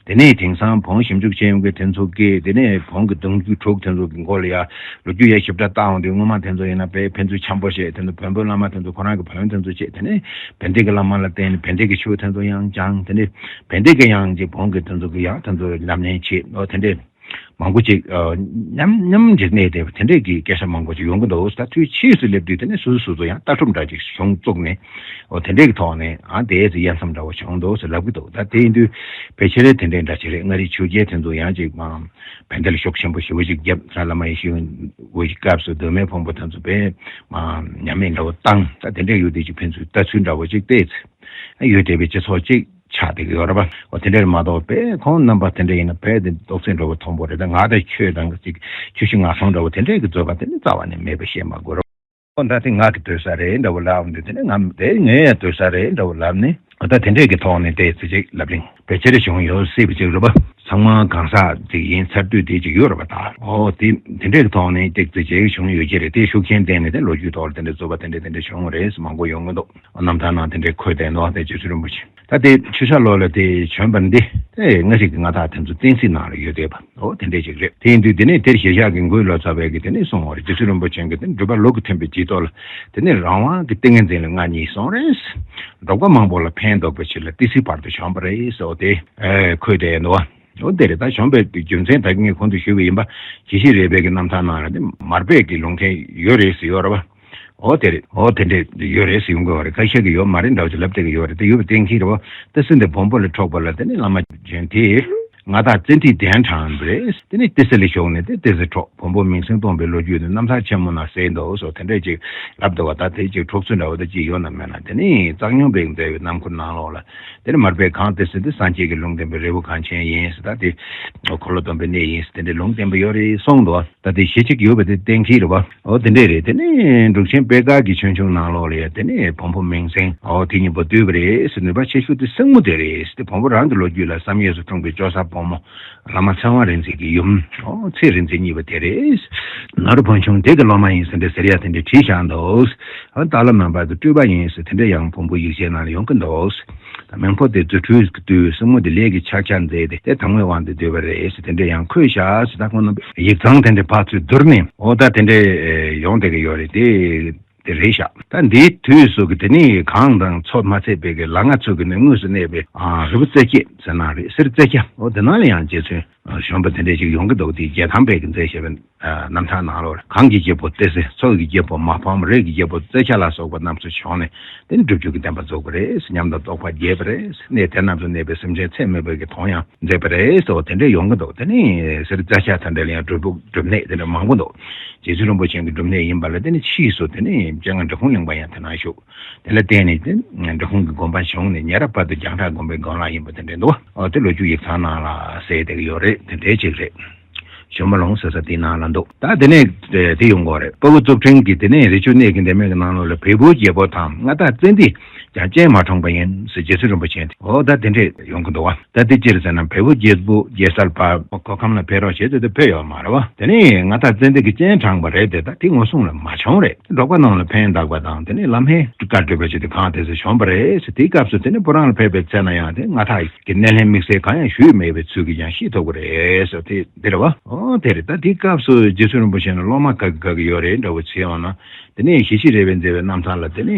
དེ་ནས་དེང་སང་བོན་ཞིབ་འཇུག་བྱེད་ཡོང་མཁན་དེ་ཚོ་གིས་དེ་ནས་བོན་གྱི་གདུང་རྒྱུད་དྲུག་དེ་ཚོ་གི་མགོ་ལ་ཡ་ལོ་རྒྱུས་ཡ་ཞིབ་ཕྲ་བལྟ་འོང་དུས། སྔོན་མ་དེ་ཚོ་ཡིན་ན་དཔེ་ཕན་ཚུན་འཆམ་པོ་བྱས། དེ་ཚོ་བོན་པོའི་བླ་མ་དེ་ཚོ་ཁོ་རང་གི་བོན་དེ་ཚོ་བྱས། དེ་ནས་བན་དེ་གི་བླ་མ་ལ་བརྟེན་ནས་བན་དེ་གི་ཆོས་དེ་ཚོ་ཡང་སྦྱངས། དེ་ནས་བན་དེ་གི་ཡང་ཅིག་བོན་གྱི་དེ་ཚོ་གི་ཡང་དེ་ཚོ་ཉམས་ལེན་བྱས། ཨོ་དེ་འདྲས་མང་པོ་ཅིག་ཨ་མཉམ་མཉམ་གྱི་གནས་དེ་དེ་འདྲས་ཀྱི་སྐད་ཆ་མང་པོ་ཅིག་ཡོང་གི་འདུག་ད་དུས་ཕྱིས་སུ་སླེབས་དུས་དེ་ནས་སོ་སོ་སོ་སོ་ཡང་ལྟ་གྲུབ་འདྲ་ཅིག་བྱུང་བཙུགས་ནས། ཨོ་དེ་འདྲའི་གི་ཐོག་ནས་ཨ་དེའི་ཚེ་དབྱེ་མཚམས་འདྲ་བོ་བྱུང་འདུག་ཟེར་ལབ་ཀྱི་འདུག་ད་དེ་ཡིན་དུས་ཕལ་ཆེར་དེ་འདྲའི་འདྲ་ཅིག་རེད། མངའ་རིས་ཆོས་རྒྱལ་དེ་ཚོ་ཡང་ཅིག་མ་བན་དེ་ལ་ཤུགས་ཆེན་པོ་ཞེ་པོ་ཅིག་བརྒྱབ། ད་བླ་མ་ཡེ་ཤེས་མགོན་གྱི་སྐབས་སུ་མདོ་སྨད་བོན་པོ་དེ་ཚོ་དཔེ་མ་ཉམས་ལེན་འདྲ་བོ་བཏང་། ད་དེ་འདྲའི་ཡོད་དུས་ཅིག་ཕན་ཚུན་ལྟ་ཚུལ་འདྲ་བོ་ཅིག་ཏོག་ཙམ་ཡོད་བསྡད་པའི་སྤྱི་ཚོགས་ཅིག་ཆགས་བསྡད་ཀྱི་ཡོད་རེད་པ། འོ་དེ་འདྲ་རེད་མ་གཏོགས་དཔེ་ཁོང་རྣམ་པ་དེ་འདྲ་ཡིན་ན་དཔེ་དེ་རྡོག་རྩ་འདྲ་བོ་མཐོན་པོ་རེད། ད་ང་དང་ཁྱོད་དང་ཅིག་ཆུ་བཞི་ང་གསུམ་འདྲ་བོ་དེ་འདྲའི་གི་རྩོད་པ་དེ་ནི་རྩ་བ་ནས་མེད་པ་ཤེས་མ་དགོས་རེད། ཨོ་ད་དེ་ང་གི་སྡོད་ས་རེད་འདྲ་བོ་ལབ་འདུག་དེ་ནས་ང་དེ་ངའི་ཡང་སྡོད་ས་རེད་འདྲ་བོ་ལབ་ནས། ཨོ་ད་དེ་འདྲས་ཀྱི་ཐོག་ནས་དེ་ཚེ་ཅིག་ལབ་གླེང་ཕལ་ཆེར་བྱུང་ཡོད་སྲིད་པ་ཅིག་རེད་པ། ཚང་མ་གང་ཟག་ཅིག་ཡིན་ཚར་དུས་དེ་ཅིག་ཡོད་རེད་པ། ད་ཨོ་དེ་དེ་འདྲས་ཀྱི་ཐོག་ནས་ཏིག་ཙི་ཅིག་བྱུང་ཡོད་ཀྱི་རེད། དེ་ཤུགས་རྐྱེན་བརྟེན་ནས་དེ་ལོ་རྒྱུས་ཐོག་ལ་དེ་འདྲས་རྩོད་པ་དེ་འདྲས་དེ་འདྲས་བྱུང་བ་རེད་ཟེར་མང་པོ་ཡོང་གི་འདུག་རྣམ་ཐར་ནང་དེ་འདྲས་འཁོད་བསྡད་འདུག་དེ་རྗེ་བཙུན་རིན་པོ་ཆེ། ད་དེ་ཆུ་བྱ་ལོ་ལ་དེ་བྱོན་པ་འདི་དེ་སྔ་ཕྱི་གི་མངའ་བདག་དེ་ཚོ་བསྟན་སྲིད་ནང་ལ་ཡོད་བསྡད་པ། ཨོ་དེ་འདྲས་ཅིག་རེད། དེ་ཡིན་དུས་དེ་ནས་དེར་ཞལ་བཞག་གི་མགོའི་ལོ་ཙཱ་བས་ཀྱི་དེ་ནས་གསུངས་པ་རེད། རྗེ་བཙུན་རིན་པོ་ཆེ་གིས་དེ་ནས་སྒྲུབ་པ་ལུགས་ཀྱི་མཐུན་པའི་བྱིས་ཐོག་ལ་དེ་ནས་རང་དབང་གི་ཏིང་ངེ་འཛིན་ལ་མངའ་བརྙེས་སོང་རེད། འགྲོ་བ་མང་པོ་ལ་ཕན་འདོགས་པའི་ཕྱིར་ལ་ཏི་སེའི་བར་དུ་བྱོན་པ་རེད་ཟེར་བ་དེ་ཨེ་འཁོད་བསྡད་འདུག་བ། ཨོ་དེ་རེད། ད་བྱོན་པའི་རྒྱུ་མཚན་ད་གིན་ངས་གོང་དུ་ཞུས་པ་ཡིན་པ། དགེ་བཤེས་རས་པའི་གི་རྣམ་ཐར་ནང་ལ་ནི་མར་པས་ཀྱི་ལུང་མཁན་ཡོད་རེད་ཟེར་ཡོད་རེད་བ། ཨོ་དེ་རེད། ཨོ་དེ་འདྲས་ཡོད་རེད་ཟེར་ཡོང་གི་ཡོད་རེད། ཁ་ཤས་ཀྱིས་ཡོད་མ་རེད་འདྲ་བོ་ཅིག་ལབ་བསྡད་ཀྱི་ཡོད་རེད། དེ་ཡོད་པའི་གཏན་འཁེལ་རེད་བ། ད་སྲིད་འདི་བོན་པོ་ལ་འཕྲོག་པ་ལ་དེ་ནི་བླ་མ་བྱོན་དེ། མངའ་བདག་བཙན་ཏེ་གདན་དྲངས་པ་རེད། དེ་ནས་ཏི་སེ་ལ་ཞུགས་ནས་དེ་ཏི་སེ་འཕྲོག་བོན་པོ་མིང་སྲིང་སྟོང་པའི་ལོ་རྒྱུས་ནི་རྣམ་ཐར་ཆེན་མོ་ནང་གསལ་འདུག་སོགས་དེ་འདྲས་ཅིག་ལབ་འདུག་བ། ད་དེ་ཅིག་འཁྲུག་རྩོད་འདྲ་བོ་ད་ཅིག་ཡོད་ན་མེད་ན། དེ་ནས་གཙང་སྨྱོན་པས་མཛད་པའི་རྣམ་མགུར་ནང་ལོགས་ལ། དེ་ནས་མར་པས་གངས་ཏི་སེ་འདི་སངས་རྒྱས་ཀྱི་ལུང་བསྟན་པའི་རི་བོ་གངས་ཅན་ཡིན་ཟེར། ད་དེ་འཁོར་ལོ་སྡོམ་པའི་གནས་ཡིན་ཟེར་དེ་འདྲའི་ལུང་བསྟན་པ་ཡོད་རེད་གསུངས་འདུག་ད་དེ་གཞི་གཅིག་ཡོད་པ་དེ་གཏན་འཁེལ་རེད་བ། འོ་དེ་འདྲས་རེད། དེ་ནས་འབྲུག་ཆེན་པད་དཀར་གྱི་ཆོས་འབྱུང་ནང་ལོགས་ལ་ཡང་དེ་ནས་བོན་པོ་མིང་སྲིང་འོ་དེ་གཉིས་པོ་བཏུལ་བ་རེད་ཟེར། ནུས་པ་ཆེ་ཤོས་དེ་སྲིང་མོ་དེ་རེད་ཟེར། དེ་བོན་པོ་རང་གི་ལོ་རྒྱུས་ལ་བསམ་ཡས་སུ་འཁྲུངས་པའི་ཇོ་བོ་བཟའ་ཕོ་མོ་བླ་མ་ཚེ་དབང་རིག་འཛིན་གྱི་ཡུམ། འོ་ཚེ་རིག་འཛིན་གཉིས་པ་དེ་རེད། ནཱ་རོ་བོན་ཆུང་དེ་གི་སློབ་མ་ཡིན་ཟེར་འདྲ་ཟེར་ཡ་དེ་འདྲ་བྲིས་བཞག་འདུག་ཨ་སྟག་ལྷ་མོན་པ་དེ་སྤྲུལ་པ་ཡིན་ཟེར་དེ་འདྲ་ཡང་བོན་པོ་ཡིག་ཆའི་ནང་ལ་ཡོང་གི་འདུག་ད་མིང་པོ་དེ་རྫུ་འཕྲུལ་གྱི་དུས་སྲིང་མོ་དེ་ལས་ཀྱི་ཕྱག་རྒྱ་མཛད་དེ་དེ་དང་པོའི་དབང་དུ་བསྡུས་པ་རེད་ཟེར་དེ་འདྲ་ཡང་འཁོད་བཞག་ཟེར། ད་ཁོང་རྣམ་པས་ཡིག་ཚང་དེ་འདྲ་ཕར་ཚུར་བསྡུར་ནས་འོ་ད་དེ་འདྲ་ཡོང་བསྡད་ཀྱི་ཡོད་རེད། དེ་དེ་རེད་ཤག་ད་འདིའི་དུས་སུ་གི་དེ་ནས་གངས་དང་མཚོ་མ་ཚད་པའི་གི་ལ་ལྔ་ཚོ་གི་ནི་དངོས་སུ་གནས་པའི་ཨ་རི་བོ་རྩེ་བརྒྱད་ཟེར་ན་རེད། གསེར་རྩེ་རྒྱ་འོ་དེ་ནང་ལ་ཡང་རྗེ་བཙུན་བྱོན་པ་དེ་འདྲ་ཞིག་ཡོང་གི་འདུག་དེ་རྒྱལ་ཐང་པས་ཀྱི་མཛད་བཞག་པའི་རྣམ་ཐར་ནང་ལོགས་གངས་ཀྱི་རྒྱལ་པོ་ཏི་སེ། མཚོ་ཡི་རྒྱལ་པོ་མ་ཕམ། རི་ཡི་རྒྱལ་པོ་རྩེ་རྒྱ་ལ་སོགས་པ་རྣམས་སུ་བྱོན་ནས་དེ་ནི་སྒྲུབ་བརྒྱུད་ཀྱི་བསྟན་པ་རྫོགས་པ་རེད། ཉམས་དང་རྟོགས་པ་རྒྱས་པ་རེད། གནས་དེ་རྣམས་སུ་གནས་པའི་སེམས་ཅན་ཚད་མེད་པ་གི་དོན་ཡང་མཛད་པ་རེད་ཟེར་བ་དེ་འདྲ་ཡོང་གི་འདུག་དེ་ནི་གསེར་རྩེ་རྒྱ་དེ་འདྲ་ལ་ཡང་སྒྲུབ་ཕུག་སྒྲུབ་གནས་དེ་འདྲ་མང་པོ་འདུག་རྗེ་བཙུན་རིན་པོ་ཆེ་གི་སྒྲུབ་གནས་ཡིན་པ་ལ་དེ་ནི་ཕྱིས་སུ་དེ་ནི་སྤྱན་སྔ་འབྲི་གུང་གླིང་པ་ཡང་དེ་ན་བཞུགས། དེ་ལ་བརྟེན་ནས་དེ་འབྲི་གུང་གི་དགོན་པ་བྱུང་ནས་ཉེ་རབས་བར་དུ་རྒྱང་གྲགས་དགོན་པའི་སྒང་ལ་ཡིན་པ་དེ་འདྲ་འདུག་འོ་དེ་ལོ་རྒྱུས་ཡིག་ཚང་ནང་ལ་གསལ་བསྡད་ཀྱི་ཡོད་རེད། དེ་འདྲའི་ཅིག་རེད། ཞོལ་མ་ལུང་ཟེར་ས་དེའི་ནང་ལ་འདུག་ད་དེ་ནས་དེ་ཡོང་གི་རེད། དཔའ་བོ་གཙུག་ཕྲེང་གིས་དེ་ནས་རི་ཆུ་གནས་ཀྱི་འདན་མའི་ནང་ལོགས་ལ་བལ་པོའི་རྒྱལ་པོ་དང་མངའ་བདག་བཙན་ཏེ་ཀྱང་སྤྱན་མ་དྲངས་པ་ཡིན་ཟེར་རྗེ་བཙུན་རིན་པོ་ཆེ་དེ་འོ་ད་དེ་འདྲས་ཡོང་གི་འདུག་བ། ད་དེ་ཅི་རེད་ཟེར་ན་བལ་པོ་རྒྱལ་པོ་རྒྱལ་སར་ཕར་གོ་ཁམས་ལ་ཕེབས་རོགས་བྱེད་དུས་དེ་ཕེབས་ཡོད་མ་རེད་བ། དེ་ནས་མངའ་བདག་བཙན་ཏེ་གི་སྤྱན་དྲངས་པ་རེད་དེ། ད་དེ་ངོ་སྲུང་ལ་མ་བྱུང་རེད། འབྲོག་པ་རྣམས་ལ་ཕན་བཏགས་པ་དང་དེ་ནས་བླ་མའི་བཀའ་སྒྲུབ་པ་བྱས་ཏེ་གང་དེ་ཚོ་བྱོན་པ་རེད་ཟེར། དེའི་སྐབས་སུ་དེ་ནས་སྤུ་རང་ལ་ཕེབས་པའི་ཚེ་ན་ཡང་དེ་མངའ་བདག་གི་སྣེ་ལེན་དམིགས་བསལ་གང་ཡང་ཞུས་མེད་པའི་ཚུལ་གྱིས་ཀྱང་ཤེས་ཐུབ་ཀྱི་རེད་ཟེར། དེ་འདི་རེད་བ། ཨོ་དེ་རེད། ད་དེའི་སྐབས་སུ་རྗེ་བཙུན་རིན་པོ་ཆེ་ནི་སློབ་མ་ག་གི་ག་གི་ཡོད་རེད་འདྲ་བོ་བྱས་ཡོང་ན། དེ་ནས་ཞི་བྱེད་རས་པའི་མཛད་པའི་རྣམ་ཐར་ལ་དེ་ནས་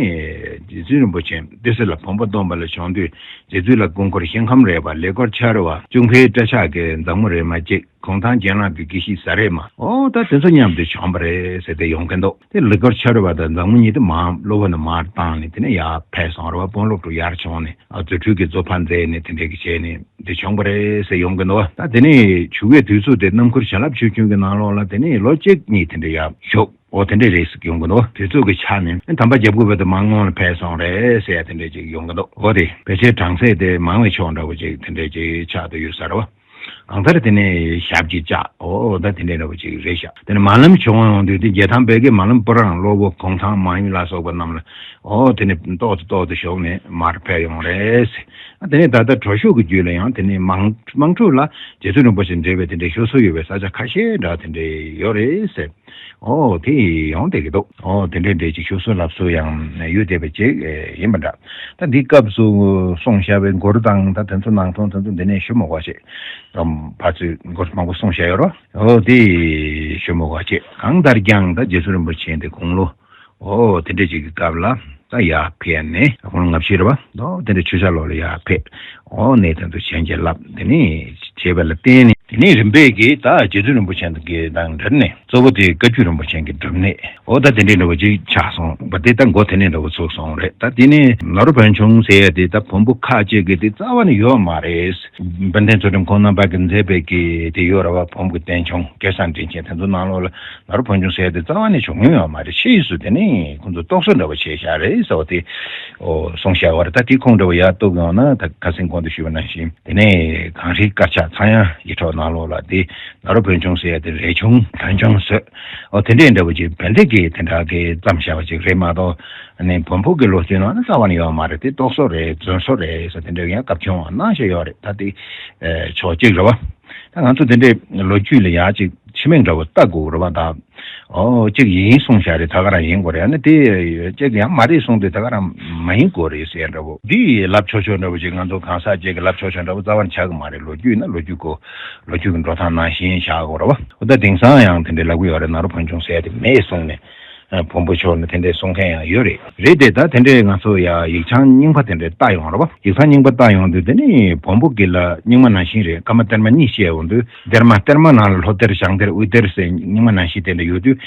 རྗེ་བཙུན་རིན་པོ་ཆེ་ཏི་སེ་ལ་བོན་པོ་སྟོན་པ་ལ་བྱོན་དུས་རྗེ་བཙུན་ལ་སྐུ་འཁོར་ཤིང་ཁམས་རས་པ། ལེགས་སྐོར་ཆར་པ། གཅུང་ཕའི་སྐྲ་ཆག་གི་མཛངས་མོ་རས་མ་གཅིག་གུང་ཐང་གྱེན་ལངས་ཀྱི་དགེ་བཤེས་ཟ་རས་མ། ཨོ་ད་དེ་ཚོ་མཉམ་དུ་བྱོན་པ་རེད་ཟེར་ཏེ་ཡོང་གི་འདུག་དེ་ལེགས་སྐོར་ཆར་པ་དང་མཛངས་མོ་གཉིས་དེ་མར་གློ་བུར་ནས་མར་བཏང་ནས་དེ་ནས་ཡར་ཕེབས་སོང་རེད་བ། དཔོན་སློབ་ཕྲུག་ཡར་བྱོན་ནས་ཨ་རྫུ་འཕྲུལ་གྱི་རྫོགས་པ་མཛད་ནས་དེ་འདྲས་ཀྱི་བྱས་ནས་དེ་བྱོན་པ་རེད་ཟེར་ཡོང་གི་འདུག་ད་དེ་ནས་བཞུགས་པའི་དུས་ཚོད་དེ་རྣམ་མགུར་བྱིན་རླབས་ཆོས་འབྱུང་གི་ནང་ལོགས་ལ་དེ་ནས་ལོ་གཅིག་གཉིས་དེ་འདྲས་ཡར་བཞུགས། ཨོ་དེ་འདྲས་རེད་ཟེར་ཡོང་གི་འདུག་དུས་ཚོད་ཀྱི་ཆ་ནས་དམ་པ་རྒྱལ་པོ་བོད་དུ་མར་སྔོན་ལ་ཕེབས་སོང་རེད་ཟེར་ཡ་དེ་འདྲས་ཅིག་ཡོང་གི་འདུག་འོ་དེ་ཕལ་ཆེར་གྲངས་ཚད་དེ་མང་བའི་ཕྱོགས་འདྲ་བོ་ཅིག་དེ་འདྲས་ཅིག་ཆགས་བསྡད་ཡོད་ས་རེད་བ། གང་ལྟར་དེ་ནས་ཞབས་ཀྱིས་བཅགས། ཨོ་ད་དེ་འདྲས་འདྲ་བོ་ཅིག་རེད་ཤག་དེ་ནས་མར་ལམ་བྱུང་ཡོང་དུས་དེ་རྒྱལ་ཐང་བོད་ཀྱི་མར་ལམ་སྤུ་རང་གློ་བུར་གུང་ཐང་མང་ཡུལ་ལ་སོགས་པ་རྣམས་ལ་ཨོ་དེ་ནས་ཏོག་ཏུ་ཏོག་ཏུ་ཞུགས་ནས་མར་ཕེབས་ཡོང་རེད་ཟེར། ཨ་དེ་ནས་ད་ལྟ་གྲོ་ཞོ་གི་རྒྱུད་ལ་ཡང་དེ་ནས་དམངས་དམངས་ཁྲོད་ལ་རྗེ་བཙུན་རིན་པོ་ཆེ་འབྲེལ་བའི་དེ་འདྲའི་ཞུ་སྲོལ་ཡོད་པའི་ས་ཆ་ཁ་ཤས་འདྲ་དེ་འདྲའི་ཡོད་རེད་ཟེར། ཨོ་དེ་ཡོང་བསྡད་ཀྱི་འདུག་ཨོ་དེ་འདྲའི་འདྲའི་ཅིག་ཞུ་སྲོལ་ལབ་སྲོལ་ཡང་ཡོད་བསྡད་པ་ཅིག་ཨེ་ཡིན་པ་འདྲ། ད་འདི་སྐབས་སུ་གསུངས་བཞག་པའི་མགུར་དང་ད་དེ་ཚོ་ནང་དོན་དེ་ཚོ་འདི་ནས་ཞུ་མི་དགོས་ཤེས། ཨམ་ཕར་ཚུར་མགུར་མང་པོ་གསུངས་བཞག་ཡོད་རོ། ཨོ་དེ་ཞུ་མི་དགོས་ཤེས། གང་ལྟར་ཀྱང་ད་རྗེ་བཙུན་རིན་པོ་ཆེ་འདི་དགུང་ལོ་ཨོ་དེ་འདྲ་ཅིག་གི་སྐབས་ལ་ད་ཡར་ཕེབས་ནས་དགུང་ལོ་ལྔ་བཅུ་རེད་བ། ཨོ་དེ་འདྲ་ཆུ་བྱ་ལོགས་ལ་ཡར་ཕེབས། ཨོ་གནས་དེ་ཚོ་བྱིན་གྱིས་བརླབས། དེ་ནས་བྱས་པ་ལ་བརྟེན་ནས་དེ་ནས་རིམ་པས་ཀྱིས་ད་རྗེ་བཙུན་རིན་པོ་ཆེ་གི་དང་འབྲེལ་ནས་གཙོ་བོ་དེ་བཀའ་བརྒྱུད་རིན་པོ་ཆེ་གི་སྒྲུབ་གནས། ཨོ་ད་དེ་འདྲའི་འདྲ་བོ་ཅིག་ཆགས་སོང་བ། དེ་ད་འགོ་དེ་ནས་འདྲ་བོ་ཚུགས་སོང་རེད། ད་དེ་ནས་ནཱ་རོ་བོན་ཆུང་ཟེར་ཡ་དེ་ད་བོན་པོ་ཁ་ཅིག་གི་དེ་རྩ་བ་ནས་ཡོད་མ་རེད། དཔལ་ལྡན་ཚུལ་ཁྲིམས་ཁོང་རྣམ་པ་གི་མཛད་པའི་གི་དེ་ཡོད་རེད་བ། བོན་པོའི་བསྟན་ཆུང་སྐལ་བཟང་དྲིན་ཅན་དེ་ཚོ་ནང་ལོགས་ལ་ནཱ་རོ་བོན་ཆུང་ཟེར་ཡ་དེ་རྩ་བ་ནས་བྱུང་མྱོང་ཡོད་མ་རེད། ཕྱིས་སུ་དེ་ནས་ཁོང་ཚོ་རྟོག་བཟོ་འདྲ་བོ་བྱས་བཞག་རེད་ཟེར་བ་དེ་ཨོ་གསུངས་བཞག་པ་རེད། ད་དེ་ཁུངས་འདྲ་བོ་ཡར་གཏུགས་ཡོང་ན་ད་ཁ་སང་གོང་དུ་ཞུས་པ་ནང་བཞིན་དེ་ནས་གངས་རིའི་དཀར་ཆག་ཚངས་དབྱངས་ཡིད་འཕྲོག་ནང་ལོགས་ལ་དེ་ནཱ་རོ་བོན་ཆུང་ཟེར་ཡ་དེ་རས་ཆུང་དལ་ཆུང་བཟོས། ཨོ་དེ་འདྲའི་འདྲ་བོ་ཅིག་བན་དེ་གིས་དེ་འདྲ་གི་བརྩམས་བཞག་པ་ཅིག་རེད་མ་གཏོགས། ཨ་ནི་བོན་པོ་གི་ལོ་རྒྱུས་ནང་ན་རྩ་བ་ནས་ཡོད་མ་རེད། དེ་རྟོག་བཟོ་རེད། རྫུན་བཟོ་རེད་ཟེར་དེ་འདྲའི་ཡང་བཀའ་བཀྱོན་གནང་བཞིན་ཡོད་རེད། ད་དེ་ཨེ་ཕྱོགས་གཅིག་རེད་བ། ད་ང་ཚོ་དེ་འདྲའི་ལོ་རྒྱུས་ལ་ཡང་ཅིག་ཕྱི་མིག་འདྲ་བོ་ལྟ་དགོས་རེད་བ། ད་ཨོ་གཅིག་ཡིན་གསུངས་བཞག་རེད། ད་ག་རང་ཡིན་དགོས་རེད། ཨ་ནི་དེ་གཅིག་ཡང་མ་རེད་གསུངས་དུས་ད་ག་རང་མ་ཡིན་དགོས་རེད་ཟེར་འདྲ་བོ། འདི་ལབ་ཆོག་ཆོག་འདྲ་བོ་ཅིག་ང་ཚོ་གང་ཟག་ཅིག་གིས་ལབ་ཆོག་ཆོག་འདྲ་བོ་རྩ་བ་ནས་ཆགས་ཀྱི་མ་རེད། ལོ་རྒྱུས་ན་ལོ་རྒྱུས་གོ་ལོ་རྒྱུས་ཀྱི་འགྲོ་སྟངས་ནང་བཞིན་བཞག་དགོས་རེད་བ། ཨོ་ད་དེང་སང་ཡང་དེ་འདྲའི་ལབ་གི་ཡོད་རེད། ནཱ་རོ་བོན་ཆུང་ཟེར་ཡ་དེ་མེད་གསུངས་ནས། ཨ་བོན་པོ་ཕྱོགས་ནས་དེ་འདྲའི་གསུང་མཁན་ཡང་ཡོད་རེད། རེད་དེ་ད་དེ་འདྲའི་ང་ཚོ་ཡ་ཡིག་ཚང་རྙིང་པ་དེ་འདྲའི་བལྟ་ཡོང་རེད་བ། ཡིག་ཚང་རྙིང་པ་བལྟ་ཡོང་དུས་དེ་ནི་བོན་པོ་གི་ལ་རྙིང་མ་ནང་བཞིན་རེད། བཀའ་མ་གཏེར་མ་གཉིས་བཤད་ཡོང་དུས་གཏེར་མ་གཏེར་མ་ནང་ལ་ལྷོ་གཏེར་བྱང་གཏེར་དབུས་གཏེར་ཟེར་རྙིང་མ་ནང་བཞིན་དེ་འདྲ་ཡོད་དུས།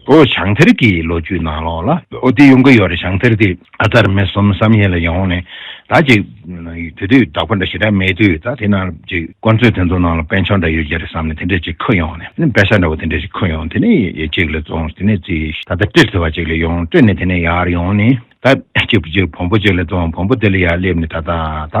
ཨོ་བྱང་གཏེར་གྱི་ལོ་རྒྱུས་ནང་ལོགས་ལ་ཨོ་དེ་ཡོང་གི་ཡོད་རེད། བྱང་གཏེར་དེ་ཨ་ཙར་མེ་གསུམ་བསམ་ཡས་ལ་ཡོང་ནས་ ད་ཅིག་དེ་དུས་བདག་པོ་འདྲ་ཞེ་དྲག་མེད་དུས། ད་དེ་ནང་ཅིག་དཀོན་མཆོག་དེ་ཚོ་ནང་ལ་དཔེ་མཆོག་འདྲ་ཡོད་ཀྱི་རེད་བསམ་ནས་དེ་འདྲས་ཅིག་ཁུར་ཡོང་ནས། ནི་དཔེ་ཆ་འདྲ་བོ་དེ་འདྲས་ཅིག་ཁུར་ཡོང་། དེ་ནས་གཅིག་ལ་བཙོང་། དེ་ནས་ཅིག་ད་ལྟ་ཏིར་ཐི་བ་ཅིག་ལ་ཡོང་། སྤྲོད་ནས་དེ་ནས་ཡར་ཡོང་ནས། ད་གཅིག་པུ་གཅིག་བོན་པོ་གཅིག་ལ་བཙོང་། བོན་པོ་དེ་ལ་ཡར་སླེབས་ནས་ད་ལྟ་ད་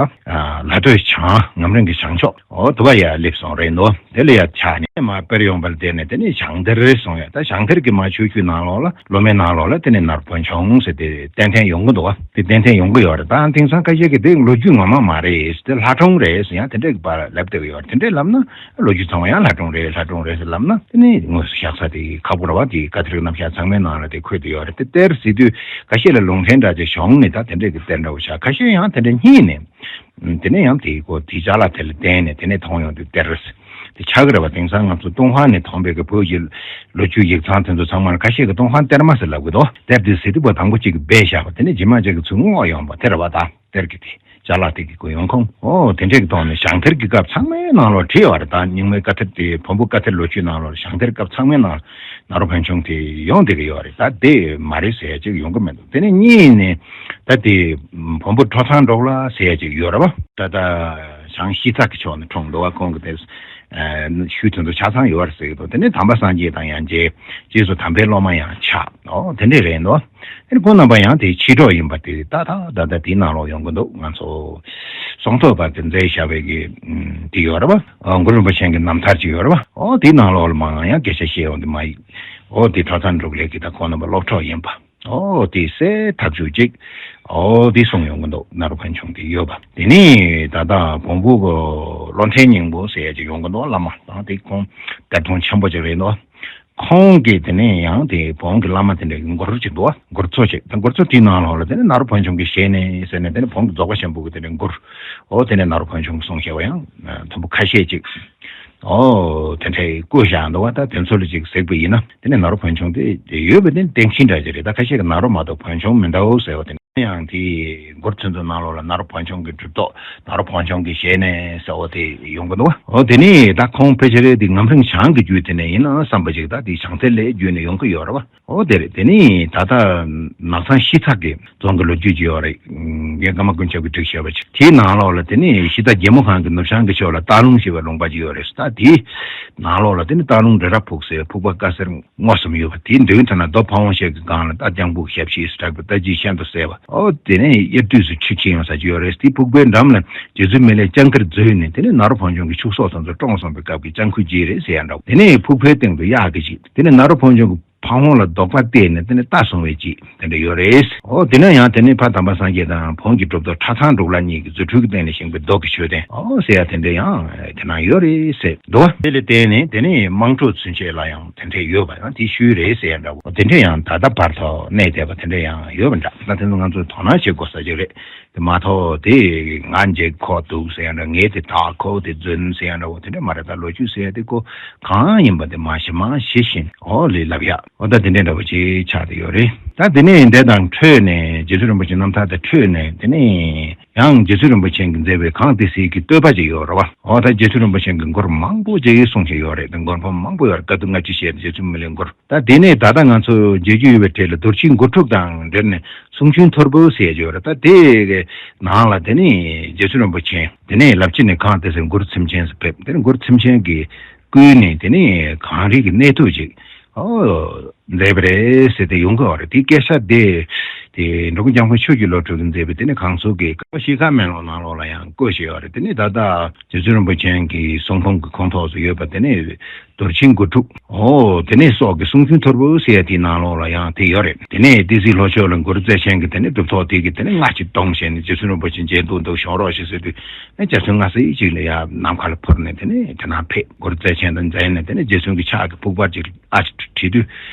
ལྷ་སྒྲོལ་བྱང་ངམ་རིང་གི་བྱང་ཕྱོགས། འོ་དུ་བ་ཡར་སླེབས་སོང་རེད་འདུག་དེ་ལ་ཡར་ཆགས་ནས་མར་དཔེར་ཡོང་བ་ལ་བལྟས་ནས། དེ་ནས་བྱང་གཏེར་སོང་ཡ། ད་བྱང་གཏེར་གྱི་མར་ཆོས་བརྒྱུད་ནང་ལོགས་ལ། ལོ་མའི་ནང་ལོགས་ལ་དེ་ནས་ནཱ་རོ་བོན་ཆུང་ཟེར་དེ་གཏན་གཏན་ཡོང་གི་འདུག་བ། དེ་གཏན་གཏན་ཡོང་གི་ཡོད་རེད། ད་དེང་སང་ཁ་ཤས་ཀྱིས་དེ་ལོ་རྒྱུས་ངོ་མ་མ་རེད། དེ་ལྷ་སྒྲུང་རེད་ཟེར་ཡང་དེ་འདྲས་ཀྱི་བར་ལབ་བསྡད་ཀྱི་ཡོད་རེད། དེ་འདྲས་ལབ་ན། ལོ་རྒྱུས་ཚང་མ་ཡང་ལྷ་སྒྲུང་རེད། ལྷ་སྒྲུང་རེད་ཟེར་ལབ་ན། དེ་ནི་དངོས་སུ་བཞག་ས་དེ་ཁག་པོ་རེད་བ། དེ་བཀའ་གཏེར་རྣམ་གཞག་ཚང་མའི་ནང་ལ་དེ་འཁོད་དེ་ཡོད་རེད། དེ་གཏེར་ཟེར་དུས་ཁ་ཤས་ལ་ལུང་འདྲེན་འདྲ་ཅིག་བྱུང་ནས། ད་དེ་འདྲས་ཀྱི་གཏེར་འདྲ་བོ་ཆགས། ཁ་ཤས་ཡང་དེ་འདྲས་རྙེད་ནས། དེ་ནས་ཡང་དེའི་སྐོར་དེའི་ཅ་ལག་དེ་ལ་བརྟེན་ནས་དེ་ནས་མཐོང་ཡོང་དུས་གཏེར་དེ་ཆགས་ཀྱི་རེད་བ། དེང་སང་ང་ཚོ་ཏུན་ཧོང་ནས་ཐོན་པའི་གི་བོད་ཀྱི་ལོ་རྒྱུས་ཡིག་ཚང་དེ་ཚོ་ཚང་མ་ལ་ཁ་ཤས་ཀྱིས་ཏུན་ཧོང་གཏེར་མ་ཟེར་ལབ་ཀྱི་འདུག་གཏེར་དེ་ཟེར་དུས་བོད་དང་པོ་གཅིག་གིས་སྦས་བཞག་པ་དེ་ནས་རྗེས་མ་གཅིག་གིས་ཚུར་བསྔོགས་ཡོང་བ་དེ་རེད་བ། ད་གཏེར་གྱི་དེ་ཅ་ལག་དེ་གི་གོ་ཡོང་ཁུངས། ཨོ་དེ་འདྲས་ཀྱི་ཐོག་ནས་བྱང་གཏེར་གྱི་སྐབས་ཚང་མའི་ནང་ལོགས་བྲིས་ཡོད་རེད། ད་རྙིང་མའི་བཀའ་གཏེར་དེ། བོན་པོ་བཀའ་གཏེར་ལོ་རྒྱུས་ནང་ལོགས་བྱང་གཏེར་སྐབས་ཚང་མའི་ནང་ནཱ་རོ་བོན་ཆུང་དེ་ཡོང་བསྡད་ཀྱི་ཡོད་རེད། ད་དེ་མ་རེད་ཟེར་ཡ་ཅིག་ཡོང་གི་མི་འདུག་དེ་ནས་གཉིས་ནས་ད་དེ་བོན་པོ་ཁྲོ་ཚང་འབྲོག་ལྷ་ཟེར་ཡ་ཅིག་ཡོད་རེད་བ། ད་ད་བྱང་ཤིས་ཚ་གི་ཕྱོགས་ནས་འཁྲུངས་འདུག་བ། ཁོང་གི་དེ་ཤུལ་དེ་ཚོ་ཆ་ཚང་ཡོད་རེད་ཟེར་གྱི་འདུག་དེ་ནས་དམ་པ་སངས་རྒྱས་དང་ཡང་མཇལ། རྗེས་སུ་དམ་པའི་སློབ་མ་ཡང་ཆགས། ཨོ་དེ་འདྲས་རེད་འདུག་ཨེ་ཁོང་རྣམ་པ་ཡང་དེའི་ཕྱི་གྲོགས་ཡིན་པ་དེ་ད་ད་ད་ད་དེའི་ནང་ལོགས་ཡོང་གི་འདུག་ང་ཚོ་གསུང་ཐོས་པ་དེ་མཛད་བཞག་པའི་གི་ཨམ་དེ་ཡོད་རེད་བ། ཨ་གུ་རུ་རིན་པོ་ཆེ་གི་རྣམ་ཐར་ཅིག་ཡོད་རེད་བ། ཨོ་དེའི་ནང་ལོགས་ལ་མང་ཡང་སྐད་ཆ་བཤད་ཡོང་དེ་མ་ཡིན། ཨོ་དེ་ཁྲོ་ཚང་འབྲོག་ལྷ་གི་ད་ཁོང་རྣམ་པ་སློབ་གྲོགས་ཡིན་པ། ཨོ་དེ་གསལ་ཐག་ཆོད་ཅིག་ཨོ་དེ་གསུངས་ཡོང་གི་འདུག་ནཱ་རོ་བོན་ཆུང་དེ་ཡོད་པ། དེ་ནས་ད་ལྟ་བོན་པོ་གི་བློ་ཕྲན་སྙིང་པོ་ཟེར་ཡ་ཅིག་ཡོང་གི་འདུག་བླ་མ་དང་དེ་ཁོང་གཏེར་སྟོན་ཆེན་པོ་ཅིག་རེད་འདུག་ཁོང་གིས་དེ་ནས་ཡང་དེ་བོན་གྱི་བླ་མ་དེ་འདྲའི་མགུར་ཅིག་འདུག་བ། མགུར་མཚོ་ཅིག་དེ་མགུར་མཚོ་དེའི་ནང་ལོགས་ལ་དེ་ནས་ནཱ་རོ་བོན་ཆུང་གི་ཞལ་ནས་ཟེར་ནས། དེ་ནས་བོན་གྱི་རྫོགས་པ་ཆེན་པོ་གི་དེ་འདྲའི་མགུར། ཨོ་དེ་ནས་ནཱ་རོ་བོན་ཆུང་གིས་གསུངས་བཞག་པ་ཡང་མཐོན་པོ་ཁ་ཤས་ཅིག་ཨོ་དེ་འདྲའི་བཀོད་བཞག་འདུག་བ། ད་དེ་ཚོ་ལ་ཅིག་གཟིགས་པ་ཡིན་ན། དེ་ནས་ནཱ་རོ་བོན་ཆུང་དེ་ཡོད་པ་དེ་བསྟན་འཛིན་འདྲ་ཅིག་རེད། ད་ཁ་ཤས་ཀྱིས་ནཱ་རོ་མ་གཏོགས་བོན་ཆུང་མི་འདྲ་བོ་ཟེར་བ་དེ། ཡང་དེའི་མགུར་ཚོ་ཚོའི་ནང་ལོགས་ལ་ནཱ་རོ་བོན་ཆུང་གི་གྲུབ་ཐོབ། ནཱ་རོ་བོན་ཆུང་གི་ཞལ་ནས་ཟེར་བ་དེ་ཡོང་གི་འདུག་ཨོ་དེ་ནས་ད་ཁོང་ཕལ་ཆེར་དེ་ངམ་རིང་བྱང་གི་རྒྱུད་དེ་ནས་ཡིན་ན་བསམ་པ་ཅིག་ད་དེ་བྱང་གཏེར་ལས་བརྒྱུད་ནས་ཡོང་གི་ཡོད་རེད་བ། ཨོ་དེ་རེད། དེ་ནས་ད་ལྟ་ནགས་ཚང་ཤིས་ཚ་གི་རྫོང་གི་ལོ་རྒྱུས་ཅིག་ཡོད་རེད། རྒན་ཀརྨ་ཀུན་ཁྱབ་ཀྱིས་བསྒྲིགས་བཞག་པ་ཅིག་དེའི་ནང་ལོགས་ལ་དེ་ནས་གཞི་བདག་རྒྱལ་མོ་ཁང་གི་ནུབ་བྱང་གི་ཕྱོགས་ལ་སྟག་ལུང་ཞེས་པའི་ལུང་པ་ཅིག་ཡོད་རེད། ད་དེའི་ནང་ལོགས་ལ་དེ་ནས་སྟག་ལུང་རི་རབ་ཕུག་ཟེར་ཕུག་པ་དཀར་སེར་སྔོ་གསུམ་ཡོད་པ། དེའི་མདུན་དེ་ན་རྡོ་ཕ་བོང་ཤེལ་གྱི་སྒང་ལ་རྟ་རྐྱང་ཕུག་ཞབས་ཕྱི་ཟེར་གྲགས་པའི་རྟ་བཞི་ཤིན་ཏུ་གསལ་བ། ཨོ་དེ་ནས་དབྱར་དུས་སུ་ཆུ་ཁྱེར་ཡོང་ས་ཅིག་ཡོད་རེད། དེའི་ཕུག་པའི་འགྲམ་ལ་རྗེ་བཙུན་མི་ལས་སྤྱང་ཀིར་འཛུལ་ནས་དེ་ནས་ནཱ་རོ་བོན་ཆུང་གི་ཕྱུགས་ཟོག་དེ་ཚོ་བཀྲོངས་སོང་བའི་སྐབས་ཀྱི་ལྕང་ཁུའི་རྗེས་རེད་ཟེར་ཡ་འདྲ་བོ། དེ་ནས་ཕུག་པའི་སྟེང་དུ་གཡག་གི་ཅིག་དེ་ནས་ནཱ་རོ་བོན་ཆུང་གི་ཕ་བོང་ལ་རྡོག་པ་གཏད་ནས་དེ་ནས་རྟ་བཟུང་བའི་ཅིག་དེ་འདྲ་ཡོད་རེད། ཨོ་དེ་ནས་ཡང་དེ་ནས་ཕ་དམ་པ་སངས་རྒྱས་དང་བོན་གྱི་གྲུབ་ཐོབ་ཁྲ་ཚང་འབྲོག་ལྷ་གཉིས་ཀྱིས་རྫུ་འཕྲུལ་གྱི་སྟེང་ནས་བཞེངས་པའི་རྡོ་གི་མཆོད་རྟེན། ཨོ་ཟེར་ཡ་དེ་འདྲ་ཡང་དེ་ན་ཡོད་རེད་ཟེར་འདུག་བ། དེ་ལ་བརྟེན་ནས་དེ་ནས་དམངས་ཁྲོད་ཚུན་ཆད་ལ་ཡང་དེ་འདྲས་ཡོད་པ་ཡང་དེའི་ཤུལ་རེད་ཟེར་ཡ་འདྲ་བོ། དེ་འདྲས་ཡང་ད་ལྟ་བར་དུ་གནས་བསྡད་པ་དེ་འདྲས་ཡང་ཡོད་པ་འདྲ། ད་དེ་ཚོ་ང་ཚོས་དོ་སྣང་བྱེད་དགོས་ས་ཅིག་རེད། དེ་མ་གཏོགས་དེ་ང་མཇལ་ཁོག་འདུག་ཟེར་ཡ་འདྲ། ངས་དེ་དག་ཁོག་དེ་རྫུན་ཟེར་ཡ་འདྲ་བོ་དེ་འདྲས་མ་རེད། ད་ལོ་རྒྱུས་ཟེར་ཡ་དེ་ཁོ་གང་ཡིན་པ་དེ་མ་ཤེས་མ་ཤེས་བཞིན་ཨོ་ལས་ལབ་ཡ། ཨོ་ད་དེ་འདྲས་འདྲ་བོ་ཅིག་ཆགས་བསྡད་ཡོད་རེད། ད་དེ་ནས་འདི་དང་འཕྲོས་ནས་རྗེ་བཙུན་རིན་པོ་ཆེའི་རྣམ་ཐར་དང་འཕྲོས་ནས། དེ་ནས་ཡང་རྗེ་བཙུན་རིན་པོ་ཆེ་གིས་མཛད་པའི་གངས་ཏི་སེའི་གི་བསྟོད་པ་ཅིག་ཡོད་རེད་བ། ཨོ་ད་རྗེ་བཙུན་རིན་པོ་ཆེ་གིས་མགུར་མང་པོ་ཅིག་གསུངས་བཞག་ཡོད་རེད། དེ་མགུར་འབུམ་མང་པོ་ཡོད་རེད། བཀའ་བསྡུ་ལྔ་བཅུ་ཞེས་རྗེ་བཙུན་མི་ལའི་མགུར། ད་དེ་ནས་ད་ལྟ་ང་ཚོ་མཇལ་རྒྱུ་ཡོད་པའི་གྲས་ལ་རྡོ་རྗེའི་མགུར་དྲུག་དང་འབྲེལ་ནས་གསུང་ཆོས་ཐོར་བུ་ཟེར་ཡ་ཅིག་ཡོད་རེད། ད་དེ་གི་ནང་ལ་དེ་ནས་རྗེ་བཙུན་རིན་པོ་ཆེ་དེ་ནས་ལབ་ཅི་ནས་གངས་ཏི་སེར་མགུར་ཚིམ་ཆེན་ཟེར་ཕེབས། དེ་ནས་མགུར་ཚིམ་ཆེན་གྱིས་བསྐུལ་ནས་དེ་ནས་གངས་རི་གི་གནས་ཐུགས་ཅིག་ཨོ་མཛད་པ་རེད་ཟེར་ཏེ་ཡོང་གི་ཡོད་རེད། དེའི་སྐད་ཆ་དེ་དེ་འགྲོ་མགོན་སྐྱབས་མགོན་ཆོས་ཀྱི་བློ་གྲོས་ཀྱིས་མཛད་པའི་དེ་ནས་གངས་མཚོ་གི་ཀ་བ་ཤིས་ཁ་མེ་ལོང་ནང་ལོགས་ལ་ཡང་བཀོད་བཞག་ཡོད་རེད། དེ་ནས་ད་ལྟ་རྗེ་བཙུན་རིན་པོ་ཆེ་གི་གསུང་འབུམ་གྱི་ཁོངས་གཏོགས་སུ་ཡོད་པ་དེ་ནས་རྡོ་རྗེའི་མགུར་དྲུག་ཨོ་དེ་ནས་སོགས་ཀྱི་གསུང་ཆོས་ཐོར་བུ་ཟེར་ཡ་དེའི་ནང་ལོགས་ལ་ཡང་དེ་ཡོད་རེད། དེ་ནས་ཏི་སེའི་ལྷོ་ཕྱོགས་ལ་མགུར་རྩལ་ཆེན་གྱི་དེ་ནས་གྲུབ་ཐོབ་དེ་གིས་དེ་ནས་རྔ་ཅིག་བརྡུངས་བྱས་ནས་རྗེ་བཙུན་རིན་པོ་ཆེ་མཇལ་དུ་འདུག་བྱོན་རོགས་ཞེས་ཟེར་དུས། ཨེ་རྗེ་བཙུན་སྔ་ས་ཡི་ཅིག་ལ་ཡར་ནམ་མཁའ་ལ་འཕུར་ནས་དེ་ནས་དེ་ན་ཕེབས། མགུར་རྩལ་ཆེན་དང་མཇལ་ནས་དེ་ནས་རྗེ་བཙུན་གྱི་ཕྱག་གི་ཕུག་པར་ཅིག་ཨ་ཅིག་བྲིས་དུས།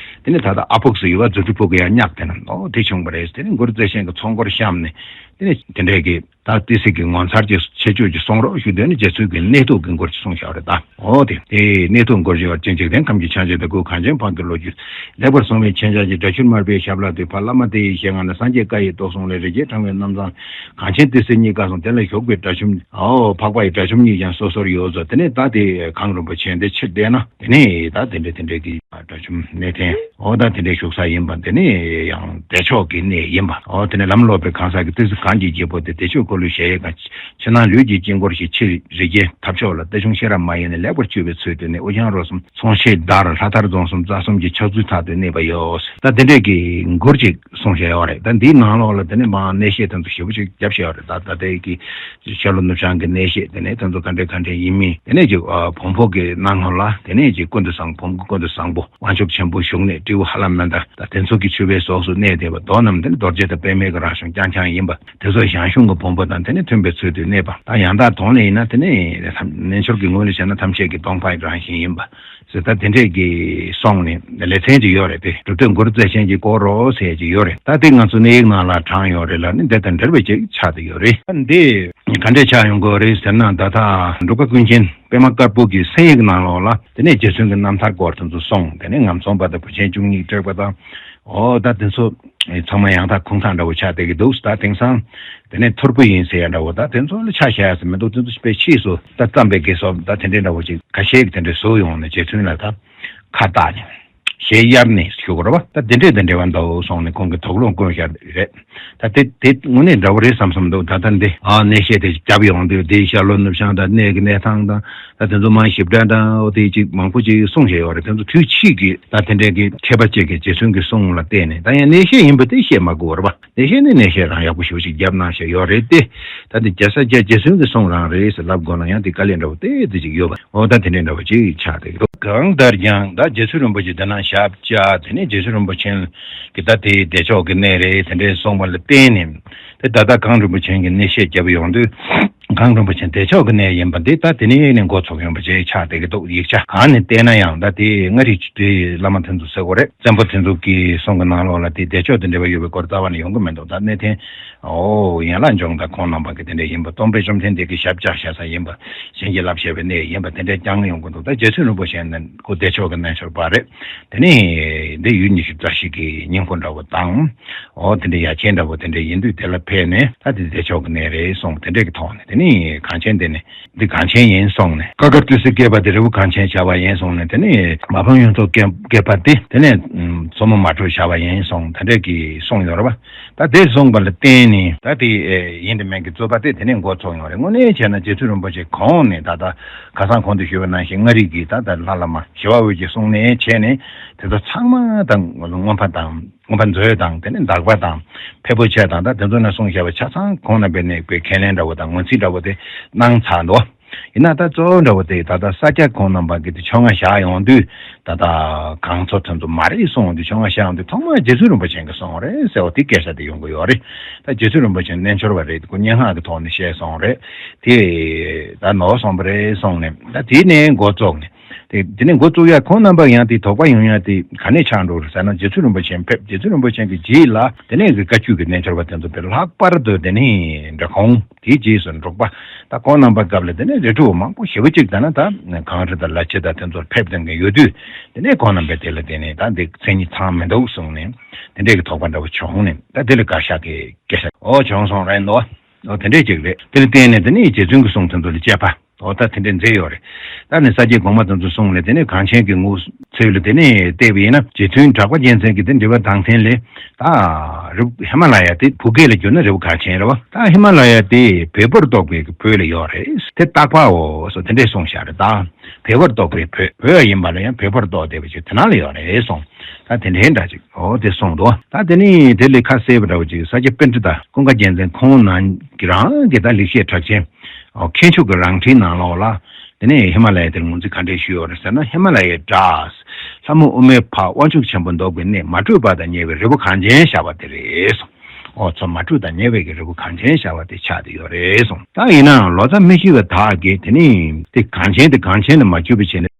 དེ་ནས་ད་ལྟ་ཨ་ཕུག་ཟེར་ཡོད་པ། རྫུ་འཕྲུལ་ཕུག་གི་ཡང་བསྙེགས་དེ་ན་ཨོ་དེ་བྱུང་བ་རེད། དེ་ནས་མགུར་རྩལ་ཆེན་གྱི་ཚོགས་འཁོར་བཤམས་ནས་དེ་ནས་དེ་འདྲས་ཀྱི་ད་ཏི་སེ་གི་ངོ་མཚར་གྱི་ཁྱད་ཆོས་ཀྱི་གསུང་རོགས་ཞུ་དོན་ནི་རྗེ་བཙུན་གྱི་གནས་ཐུགས་ཀྱི་མགུར་ཅིག་གསུངས་བཞག་རེད་ད། ཨོ་དེ་དེ་གནས་ཐུགས་མགུར་ཞེས་པ་ཅན། འཇིག་རྟེན་ཁམས་ཀྱི་ཕྱག་རྒྱ་དང་པོའི་གངས་ཅན་འཕགས་ཀྱི་ལོ་རྒྱུས། ལེགས་པར་གསུངས་པའི་མཁྱེན་བརྩེ་ཀྱི་སྒྲ་ཆུ་དམར་པོའི་ཞབས་ལ་འདུད། ཕ་བླ་མ་དེ་ཡི་ཞལ་སྔ་ན། སངས་རྒྱས་བཀའ་ཡི་རྟོགས་ཟུང་ལས། རི་རྒྱལ་ཕྲེང་བའི་རྣམ་གྲངས་གངས་ཅན་ཏི་སེ་གཉིས་ཀ་གསུངས། དེ་ལ་ཞུགས་པའི་སྒྲ་ཆུ་ཨོ་འཕགས་པ་ཡི་སྒྲ་ཆུ་གཉིས་ཀྱང་སོ་སོར་ཡོད་ཟེར། དེ་ནས་ད་དེ་གངས་རིན་པོ་ཆེ་འདི་ཕྱིར་བལྟས་ན་དེ་ནས་ད་དེ་འདྲ་དེ་འདྲ་གི་ དགྲ་བཅོམ་གནས་བརྟན་འོ་ད་དེ་འདྲའི་བཞུགས་ས་ཡིན་པ། དེ་ནས་ཡང་བདེ་མཆོག་གི་གནས་ཡིན་པ། འོ་དེ་ནས་ལམ་ལོག་པའི་གང་ཟག་གི་ཏི་སེ་གངས་ཀྱི་རྒྱལ་པོ་དེ་བདེ་མཆོག་འཁོར་ལོའི་གཞལ་ཡས་ཁང་། ཕྱི་ནང་ལུས་ཀྱི་དཀྱིལ་འཁོར་ཞེས་ཕྱི་རི་རྒྱལ་ཐབ་མཆོག་ལ། རྟ་གཞོང་ཤེས་རབ་མ་ཡིན་ནས་ལེགས་པར་བཅུ་པའི་ཚུལ་དུ་གནས། དབུ་རྐྱང་རོ་གསུམ་ཚོང་ཤེས་དར། ལྷ་དར་རྫོང་གསུམ་རྩ་གསུམ་གྱི་ཕྱག་མཛུབ་མཐའ་དུ་གནས་པ་ཡོད། ད་དེ་འདྲས་ཀྱི་མགུར་ཅིག་གསུངས་བཞག་ཡོད་རེད། ད་འདིའི་ནང་ལོགས་ལ་དེ་ནས་མར་གནས་བཤད་དེ་ཚོ་ཞེ་པོ་ཅིག་བརྒྱབ་བཞག་ཡོད་རེད། ད་ད་ལྟའི་གི་ཤར་ལྷོ་ནུབ་བྱང་གི་གནས་བཤད་དེ་ནས་དེ་ཚོ་ག་འདྲས་ག་འདྲས་ཡིན་མིན། དེ་ནས་ཅིག་བོན་པོ་གི་གནའ་སྔོན་ལ་དེ་ནས་ཅིག་ཀུན་ཏུ་བཟང་། བོན་པོ་ཀུན་ཏུ་བཟང་པོ་དབང་ཕྱུག་ཆེན་པོ་བཞུགས་གནས་སྤྲེའུ་ཧ་ལམ་མན་དར། ད་དེ་ཚོ་གི་ཕྱུ་པའི་ཟོགས་སུ་གནས་བསྡད་པ། མདོ་རྣམས་དེ་ནི་རྡོ་རྗེ་དང་པདྨའི་གི་རང་གཞུང་རྐྱང་རྐྱང་ཡིན་པ། དེ་ཚོ་ཞང་ཞུང་གི་བོན་པོ་དང་དེ་ནི་མཐུན་པའི་ཚུལ་དུ་གནས་པ། ད་ཡང་དག་དོན་ལ་ཡིན་ན་དེ་ནི་རྣལ་འབྱོར་གྱི་ངོས་ནས་བྱས་ན་ཐམས་ཅད་ཀྱི་སྟོང་པ་རང་བཞིན་ཡིན་པ་ཟེར། ད་དེ་འདྲས་ཀྱི་གསུངས་ནས་ལེ་ཚན་ཅིག་ཡོད་རེད་དེ། གྲུབ་དོན་མགུར་རྩལ་ཅན་གྱིས་བསྐོར་རོ་ཟེར་ཅིག་ཡོད་རེད། ད་དེ་ང་ཚོ་གནས་ཡིག་ནང་ལ་དྲངས་ཡོད་རེད་ལ་ནི་འདི་དང་འབྲེལ་བ་ཅིག་ཆགས་བསྡད་ཡོད་རེད། ད་འདི་ག་འདྲས་ཆགས་ཡོང་གི་རེད་ཟེར་ན། ད་ལྟ་འབྲུག་པ་ཀུན་མཁྱེན་པད་མ་དཀར་པོ་གི་གསན་ཡིག་ནང་ལོགས་ལ་དེ་ནས་རྗེ་བཙུན་གྱི་རྣམ་ཐར་སྐོར་དེ་ཚོ་གསུངས། དེ་ནས་ངམ་ཚོང་པ་དང་བུ་ཆེན་བཅུ་གཉིས་སྤྲེགས་པ་དང་། འོ་ད་དེ་ཚོ་ཚང་མ་ཡང་དག་ཁུངས་དག་འདྲ་བོ་ཆགས་བསྡད་ཀྱི་འདུག་ད་དེང་སང་དེ་ནས་ཐོར་བུ་ཡིན་ཟེར་ཡ་འདྲ་བོ། ད་དེ་ཚོ་ལ་ཆ་བཞག་ཡ་ཟེར་མི་འདུག་དེ་ཚོ་དཔེ་ཕྱིས་སུ་ད་བརྩམས་པའི་དགེ་སོགས་ད་དེ་འདྲའི་འདྲ་བོ་ཅིག་ཁ་ཤས་ཀྱིས་དེ་འདྲའི་བཟོ་ཡོང་ནས་རྗེ་བཙུན་ལ་ད་ཁ་བཏགས་ནས། ཞལ་གཡར་ནས་ཞུ་དགོས་རེད་བ། ད་དེ་འདྲས་དང་འབྲེལ་བ་འདུག་གསུངས་ནས་ཁོང་གིས་དོགས་སློང་བསྐུལ་བཞག་རེད། ད་དེ་དེ་དངོས་གནས་འདྲ་བོ་རེད་བསམ་བསམ་འདུག་ད་ལྟ་འདི་ཨ་གནས་བཤད་དེ་བརྒྱབ་ཡོང་དུས་དེའི་ཤར་ལྷོ་ནུབ་བྱང་དང་གནས་ཀྱི་གནས་སྟངས་དང་། ད་དེ་ཚོ་མར་ཞིབ་ཕྲ་དང་འོ་དེ་ཅིག་མང་པོ་ཅིག་གསུངས་བཞག་ཡོད་རེད། དེ་ཚོ་དུས་ཕྱིས་ཀྱི་ད་དེ་འདྲས་ཀྱི་མཁས་པ་ཅིག་གིས་རྗེ་བཙུན་གྱི་གསུང་ལ་བརྟེན་ནས། ད་ཡང་གནས་བཤད་ཡིན་པ་དེ་བཤད་མ་དགོས་རེད་བ། གནས་བཤད་ནི་གནས་བཤད་རང་ཡག་པོ་ཞེ་པོ་ཅིག་བརྒྱབ་གནང་བཞག་ཡོད་རེད་དེ། ད་འདི་རྒྱལ་ས་རྒྱལ་རྗེ་བཙུན་གྱི་གསུང་རང་རེད་ཟེར་ལབ་དགོས་ན་ཡང་དེ་དཀའ་ལས་འདྲ་བོ་ཏོག་ཙམ་ཅིག་ཡོད་པ། འོ་ད་དེ་འདྲའི་འདྲ་བོ་ཅིག་ཆགས་བསྡད་ཀྱི་འདུག་གང་ལྟར་ཀྱང་ད་རྗེ་བཙུན་རིན་པོ་ཆེ་འདི་ན་ཞབས་བཅགས། དེ་ནས་རྗེ་བཙུན་རིན་པོ་ཆེ་གི་ད་དེ་བདེ་མཆོག་གི་གནས་རེད་དེ་འདྲའི་གསུངས་པ་ལ་བརྟེན་ནས། དེ་ད་ལྟ་གངས་རིན་པོ་ཆེ་གི་གནས་བཤད་བརྒྱབ་ཡོང་དུས། གངས་རིན་པོ་ཆེ་བདེ་མཆོག་གི་གནས་ཡིན་པ་འདི་ད་དེ་ནས་ནས་འགོ་ཚུགས་ཡོང་པ་ཅིག་ཆགས་བསྡད་ཀྱི་འདུག་ཡིག་ཆ་གང་ནས་བལྟས་ན་ཡང་ད་དེ་མངའ་རིས་ཀྱི་བླ་མ་དེ་ཚོ་ཟེར་དགོས་རེད། བཙན་པོ་དེ་ཚོ་གི་གསུང་གི་ནང་ལོགས་ལ་དེ་བདེ་མཆོག་དེ་འབྲེལ་བ་ཡོད་པའི་སྐོར་རྩ་བ་ནས་ཡོང་གི་མི་འདུག་ད་གནས་བརྟན། ཨོ་ཡན་ལག་འབྱུང་དང་ཁོང་རྣམ་པ་གི་དེ་འདྲ་ཡིན་པ། སྟོན་པ་བཅོམ་ལྡན་འདས་ཀྱི་ཞབས་བཅགས་བཞག་ས་ཡིན་པ། གཞན་གྱིས་བསླབ་བྱས་པའི་གནས་ཡིན་པ་དེ་འདྲ་རྐྱང་ཡོང་གི་འདུག་ད་རྗེ་བཙུན་རིན་པོ་ཆེ་ནི་ཁོ་བདེ་མཆོག་གི་རྣལ་འབྱོར་པ་རེད། དེ་ནས་འདི་ཡུལ་ཉི་ཤུ་རྩ་བཞི་གི་སྙིང་པོ་འདྲ་བོ་དང་། ཨོ་དེ་འདྲ་ཡ་མཚན་འདྲ་བོ་དེ་འདྲ་ཡིན་དུས་དེ་ལ་ཕེབས་ནས། ད་དེ་བདེ་མཆོག་གི་གནས་རེད་གསུངས་པ་དེ་འདྲ་གི་ཐོག་ནས། དེ་ནས་གངས་ཅན་དེ་ནས་འདི་གངས་ཅན་ཡིན་གསུངས་ནས། ཀ་དགའ་ཏི་སེ་བསྐྱེད་པ་དེ་རི་བོ་གངས་ཅན་བྱ་བ་ཡིན་གསུངས་ནས། དེ་ནས་མ་ཕམ་གཡུ་མཚོ་བསྐྱེད་པ་དེ་དེ་ནས་མཚོ་མོ་མ་དྲོས་བྱ་བ་ཡིན་གསུངས། དེ་འདྲ་གི་གསུངས་ཡོད་རེད་བ། ད་དེ་གསུངས་པ་ལ་བརྟེན་ནས་ད་དེ་ཡིན་དེ་མིན་གྱི་རྩོད་པ་དེ་དེ་ནས་འགོ་ཚུགས་ཡོང་རེད། དངོས་གནས་བྱས་ན་རྗེ་བཙུན་རིན་པོ་ཆེ་གོང་ནས་ད་ལྟ་ཁ་སང་གོང་དུ་ཞུས་པ་ནང་བཞིན་མངའ་རིས་ཀྱི་ད་ལྟ་ལྷ་བླ་མ་ཞི་བ་འོད་ཀྱི་གསུང་ནས་བྱས་ནས་དེ་ཚོ་ཚང་མ་དང་མངོན་པ་དང་། མངོན་པ་མཛོད་དང་། དེ་ནས་དག་པ་དང་། ཕལ་པོ་ཆེ་དང་། ད་དེ་ཚོ་ནས་གསུངས་བཞག་པ་ཆ་ཚང་གོང་ན་འབད་ནས་དགོས་ཁས་ལེན་འདྲ་བོ་དང་ངོས་འཛིན་འདྲ་བོ་དེ་གནང་ཚར་འདུག་ཡིན་ན་ད་གཙོ་བོ་འདྲ་བོ་དེ་ད་ལྟ་ས་སྐྱ་ཁོང་རྣམ་པ་གི་དེ་ཕྱོགས་སྔ་བཞག་ཡོང་དུས། ད་ལྟ་གང་ཚོ་དོན་དུ་མ་རེད་གསུངས་ཡོང་དུས། ཕྱོགས་སྔ་བཞག་ཡོང་དུས་ཐོག་མར་རྗེ་བཙུན་རིན་པོ་ཆེ་གི་གསུངས་རེད་ཟེར་བ་དེ་སྐད་ཆ་དེ་ཡོང་གི་ཡོད་རེད། ད་རྗེ་བཙུན་རིན་པོ་ཆེ་རྣལ་འབྱོར་བ་རེད། ཁོ་སྙན་ངག་གི་ཐོག་ནས་བཤད་སོང་རེད། དེ་ད་ནོར་སོང་བ་རེད་གསུངས་ནས། ད་དེ་ནས་འགོ་བཙུགས་ནས། དེ་དེ་ནས་འགོ་བཙུགས་ཡ་ཁོང་རྣམ་པ་ཡང་དེ་དོགས་པ་ཡོང་ཡ་དེ་ག་ནས་ཆགས་འགྲོ་རེད་ཟེར་ན། རྗེ་བཙུན་རིན་པོ་ཆེ་ཕེབས། རྗེ་བཙུན་རིན་པོ་ཆེ་གི་རྗེས་ལ་དེ་ནས་གི་བཀའ་བརྒྱུད་ཀྱི་རྣལ་འབྱོར་པ་དེ་ཚོ་དེ་ལྷག་པར་དུ་དེ་ནས་འབྲི་གུང་། དེའི་རྗེས་སུ་འབྲུག་པ། ད་ཁོང་རྣམ་པ་སྐབས་ལ་དེ་ནས་རི་ཁྲོད་མང་པོ་ཞེ་པོ་ཅིག་ད་ན་ད་གངས་རི་དང་ལ་ཕྱི་དང་དེ་ཚོར་ཕེབས་དང་གི་ཡོད་དུས། དེ་ནས་ཁོང་རྣམ་པས་དེ་ལ་བརྟེན་ནས་ད་འདི་མཚན་ཉིད་ཚང་མི་འདུག་གསུངས་ནས། དེ་འདྲས་ཀྱི་དོགས་པ་འདྲ་བོ་བྱུང་ནས། ད་དེ་ལ་བཀའ་ཤག་གི་སྐད་ཆ་འོ་བྱུང་སོང་རེད་འདུག་འོ་དེ་འདྲས་ཅིག་རེད། དེ་ལ་བརྟེན་ནས་དེ་ནས་རྗེ་བཙུན་གྱི་གསུང་དེ་ཚོ་ལ་དཔྱད་པ། འོ་ད་དེ་འདྲས་མཛད་ཡོད་རེད། ད་ནི་ས་སྐྱའི་གོང་མ་དེ་ཚོ་གསུངས་ནས། དེ་ནས་གངས་ཅན་གྱི་ངོས་ཚུལ་ལ་དེ་ནས་བལྟས་པ་ཡིན་ན། རྗེ་བཙུན་གྲགས་པ་རྒྱལ་མཚན་གྱི་དེ་འབྲི་བ་དང་མཐུན་ལས། ད་རི་ཧི་མ་ལ་ཡ་དེ་བོད་སྐད་ལ་བསྒྱུར་ན་རི་བོ་གངས་ཅན་རེད་བ། ད་ཧི་མ་ལ་ཡ་དེ་བལ་པོར་གཏོགས་པའི་བོད་ལ་ཡོད་རེད། དེ་སྟག་ཕག་འོ་སོ་དེ་འདྲས་གསུངས་བཞག་རེད། ད་བལ་པོར་གཏོགས་པའི་བོད། བོད་ཡིན་པ་ལ་ཡང་བལ་པོར་གཏོགས་བསྡད་པ་ཅིག་དེ་ན་ལ་ཡོད་རེད་གསུངས། ད་དེ་འདྲའི་འདྲ་ཅིག་འོ་དེ་གསུངས་འདུག་ད་དེ་ནི་དེ་ལས་ཁ་གསལ་བ་འདྲ་བོ་ཅིག་ས་སྐྱ་པཎྜི་ཏ་ཀུན་དགའ་རྒྱལ་མཚན་ཁོང་ནང་གི་རང་གི་ད་ལེགས་བཤད་གྲགས་ཅན། ཨོ་མཁས་མཆོག་གི་རང་འཁྲིའི་ནང་ལོགས་ལ། དེ་ནས་ཧི་མ་ལ་ཡ་དེར་ངོས་འཛིན་ག་འདྲས་ཞུས་ཡོད་རེད་ཟེར་ན། ཧི་མ་ལ་ཡའི་བྲག་ལྷ་མོ་ཨུ་མའི་ཕ་དབང་ཕྱུག་ཆེན་པོ་འདུག་པའི་གནས། མ་དྲོས་པ་དང་ཉེ་བའི་རི་བོ་གངས་ཅན་བྱ་བ་དེ་རེད་གསུངས། ཨོ་མཚོ་མ་དྲོས་དང་ཉེ་བའི་གི་རི་བོ་གངས་ཅན་བྱ་བ་དེ་ཆགས་བསྡད་ཡོད་རེད་གསུངས། ད་ཡིན་ནའང་ལོ་ཙཱ་མི་ཤེས་པ་དག་གིས་དེ་ནི་དེ་གངས་ཅན་དེ་གངས་ཅན་ལ་མ་བསྒྱུར་བ་བྱས་ནས།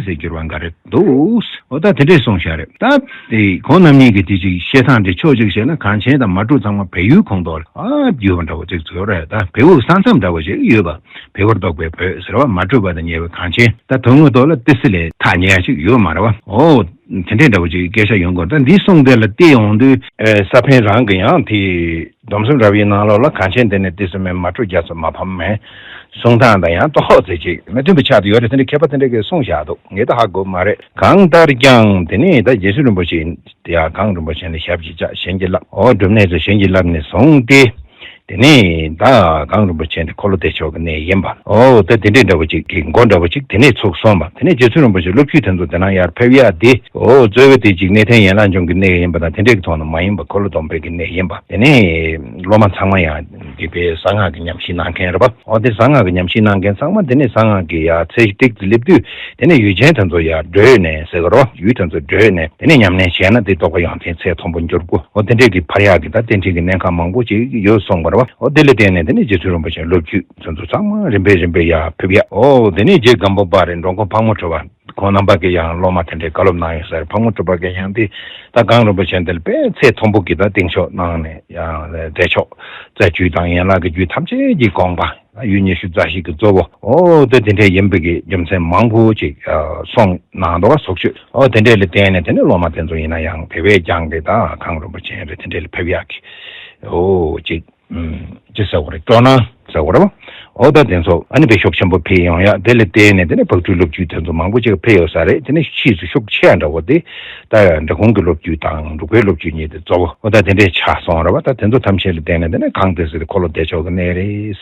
ཟེར་འགྱུར་བ་འགའ་རེ་འདུག་འོ་ད་དེ་འདྲས་གསུངས་བཞག་རེད། ད་དེ་ཁོང་རྣམ་གཉིས་ཀྱི་དེ་ཅིག་བཤད་སྟངས་དེ་ཕྱོགས་གཅིག་བཤད་ན། གངས་ཅན་དང་མ་དྲོས་ཚང་མ་བལ་ཡུལ་ཁོངས་གཏོགས་ལ་ཨ་ཡོད་པ་འདྲ་བོ་ཅིག་ཚོར་རེད། ད་བལ་པོ་ས་མཚམས་འདྲ་བོ་ཞིག་ཡོད་པ། བལ་པོར་གཏོགས་པའི་བོད་ཟེར་བ། མ་དྲོས་པ་དང་ཉེ་བའི་གངས་ཅན། ད་དོན་དངོས་ཐོག་ལ་ཏི་སེ་ལས་ཐག་ཉེ་ཡ་ཅིག་ཡོད་མ་རེད་བ། འོ་དེ་འདྲས་འདྲ་བོ་ཅིག་སྐད་ཆ་ཡོང་གི་རེད། ད་འདི་གསུངས་དེ་ལ་བལྟས་ཡོང་དུས། ཨེ་ས་པཎ་རང་གི་ཡང་དེ་སྡོམ་གསུམ་རབ་དབྱེའི་ནང་ལོགས་ལ་གངས་ཅན་འདི་ནི་ཏི་སེ་མེད། མ་དྲོས་རྒྱ་མཚོ་མ་ཕམ་མེད། གསུང་སྟངས་དང་ཡང་ཏོག་ཙེ་ཅིག་མི་མཐུན་པ་ཆགས་བསྡད་ཡོད་རེད། དེ་འདྲའི་མཁས་པ་དེ་འདྲ་གིས་གསུངས་བཞག་འདུག་ངས་ད་ཧ་གོ་མ་རེད། གང་ལྟར་ཀྱང་དེ་ནས་ད་རྗེ་བཙུན་རིན་པོ་ཆེ་ཡང་གངས་རིན་པོ་ཆེ་ལ་ཞབས་ཀྱིས་བཅགས། གཞན་གྱིས་བརླབས། འོ་སྒྲུབ་གནས་སུ་གཞན་གྱིས་བརླབས་ནས་བཟུང་སྟེ། དེ་ནས་ད་གངས་རིན་པོ་ཆེ་འདི་འཁོར་ལོ་བདེ་མཆོག་གི་གནས་ཡིན་པ། འོ་ད་དེ་འདྲའི་འདྲ་བོ་ཅིག་གི་མགོ་འདྲ་བོ་ཅིག་དེ་ནས་ཚུགས་སོང་བ། དེ་ནས་རྗེ་བཙུན་རིན་པོ་ཆེ་སློབ་བརྒྱུད་དེ་ཚོ་དེ་ན་ཡར་ཕེབས་ཡག་དེ། འོ་གཙོ་བོ་དེ་ཅིག་གནས་བརྟན་ཡན་ལག་འཇོམས་ཀྱི་གནས་ཡིན་པ་དང་། དེ་འདྲའི་གི་ཐོག་ནས་མ་ཡིན་པ་འཁོར་ལོ་སྡོམ་པའི་གི་གནས་ཡིན་པ། དེ་ནས་སློབ་མ་ཚང་མ་ཡང་འདི་པའི་གསང་སྔགས་ཀྱི་ཉམས་ཞིབ་གནང་མཁན་རེད་པ། འོ་དེ་གསང་སྔགས་ཀྱི་ཉམས་ཞིབ་གནང་མཁན་ཚང་མ་དེ་ནས་གསང་སྔགས་ཀྱི་ཡར་ཚད་གཞི་ཏིག་ཙམ་སླེབས་དུས། དེ་ནས་ཡུལ་ཅན་དེ་ཚོ་ཡར་བགྲོད་ནས་ཟེར་གི་རོ། ཡུལ་དེ་ཚོ་བགྲོད་ནས་དེ་ནས་ཉམས་ལེན་བྱས་ན་དེ་རྟོགས་པ་ཡོན་ཏན་ཚད་མཐོན་པོ་འགྱུར་དགོས། འོ་དེ་འདྲའི་གི་ཕར་ཡག་གི་ད་རྟེན་འབྲེལ་གྱི་གནད་འགག་མང་པོ་ཅིག་ཡོད་གསུངས་པ་རེད་པ། འོ་དེ་ལ་བརྟེན་ནས་དེ་ནས་རྗེ་བཙུན་རིན་པོ་ཆེ་སློབ་བརྒྱུད་དེ་ཚོ་ཚང་མ་རིམ་པས་རིམ་པས་ཡར་ཕེབས་ཡག་འོ་དེ་ནས་རྗེ་སྒམ་པོ་པ་རེད། འགྲོ་མགོན་ཕག་མོ་གྲུ་པ། ཁོང་རྣམ་པ་གི་ཡང་སློབ་མ་དེ་འདྲའི་བཀའ་སློབ་གནང་ཡོད་ས་རེད། ཕག་མོ་གྲུ་པ་གི་ཡང་དེ་ད་གངས་རིན་པོ་ཆེ་འདི་ལ་དཔེ་ཚད་མཐོན་པོ་གི་ད་གདེང་འཇོག་གནང་ནས། ཡང་བདེ་མཆོག་རྩ་རྒྱུད་དང་ཡན་ལག་གི་རྒྱུད་ཐམས་ཅད་ཀྱི་དགོངས་པ། ཡུལ་ཉི་ཤུ་རྩ་བཞི་གི་གཙོ་བོ། འོ་དེ་དེ་འདྲའི་ཡིན་པའི་གི་རྒྱུ་མཚན་མང་པོ་ཅིག་གསུངས་གནང་འདུག་པ། ཟུག་ཆོས། འོ་དེ་འདྲའི་ལ་བརྟེན་ནས་དེ་ནས་སློབ་མ་དེ་ཚོ་ཡིན་ན་ཡང་དེ་བས་ཀྱང་གི་ད་གངས་རིན་པོ་ཆེ་རེད། དེ་འདྲའི་ལ་ཕེབས་ཡག་གི་འོ་ཅིག་ཅི་ཟེར་བ་རེད། སྤྲོ་སྣང་ཟེར་བ་རེད་པ། འོ་ད་དེ་ཚོ་ཨ་ནི་འབུལ་ཤོག་ཆེན་པོ་ཕུལ་ཡོང་ཡག་དེ་ལ་བརྟེན་ནས་དེ་ནས་ཕག་གྲུའི་སློབ་བརྒྱུད་དེ་ཚོ་མང་པོ་ཅིག་ཕེབས་ཡོད་ས་རེད། དེ་ནས་ཕྱིས་སུ་ཤུགས་ཆེ་འདྲ་བོ་དེ་ད་འབྲི་གུང་གི་སློབ་བརྒྱུད་དང་འབྲུག་པའི་སློབ་བརྒྱུད་གཉིས་དེ་གཙོ་བོ། འོ་ད་དེ་འདྲས་ཆགས་སོང་རེད་པ། ད་དེ་ཚོ་ཐམས་ཅད་ལ་བརྟེན་ནས་དེ་ནས་གངས་ཏི་སེ་དེ་འཁོར་ལོ་བདེ་མཆོག་གི་གནས་རེད།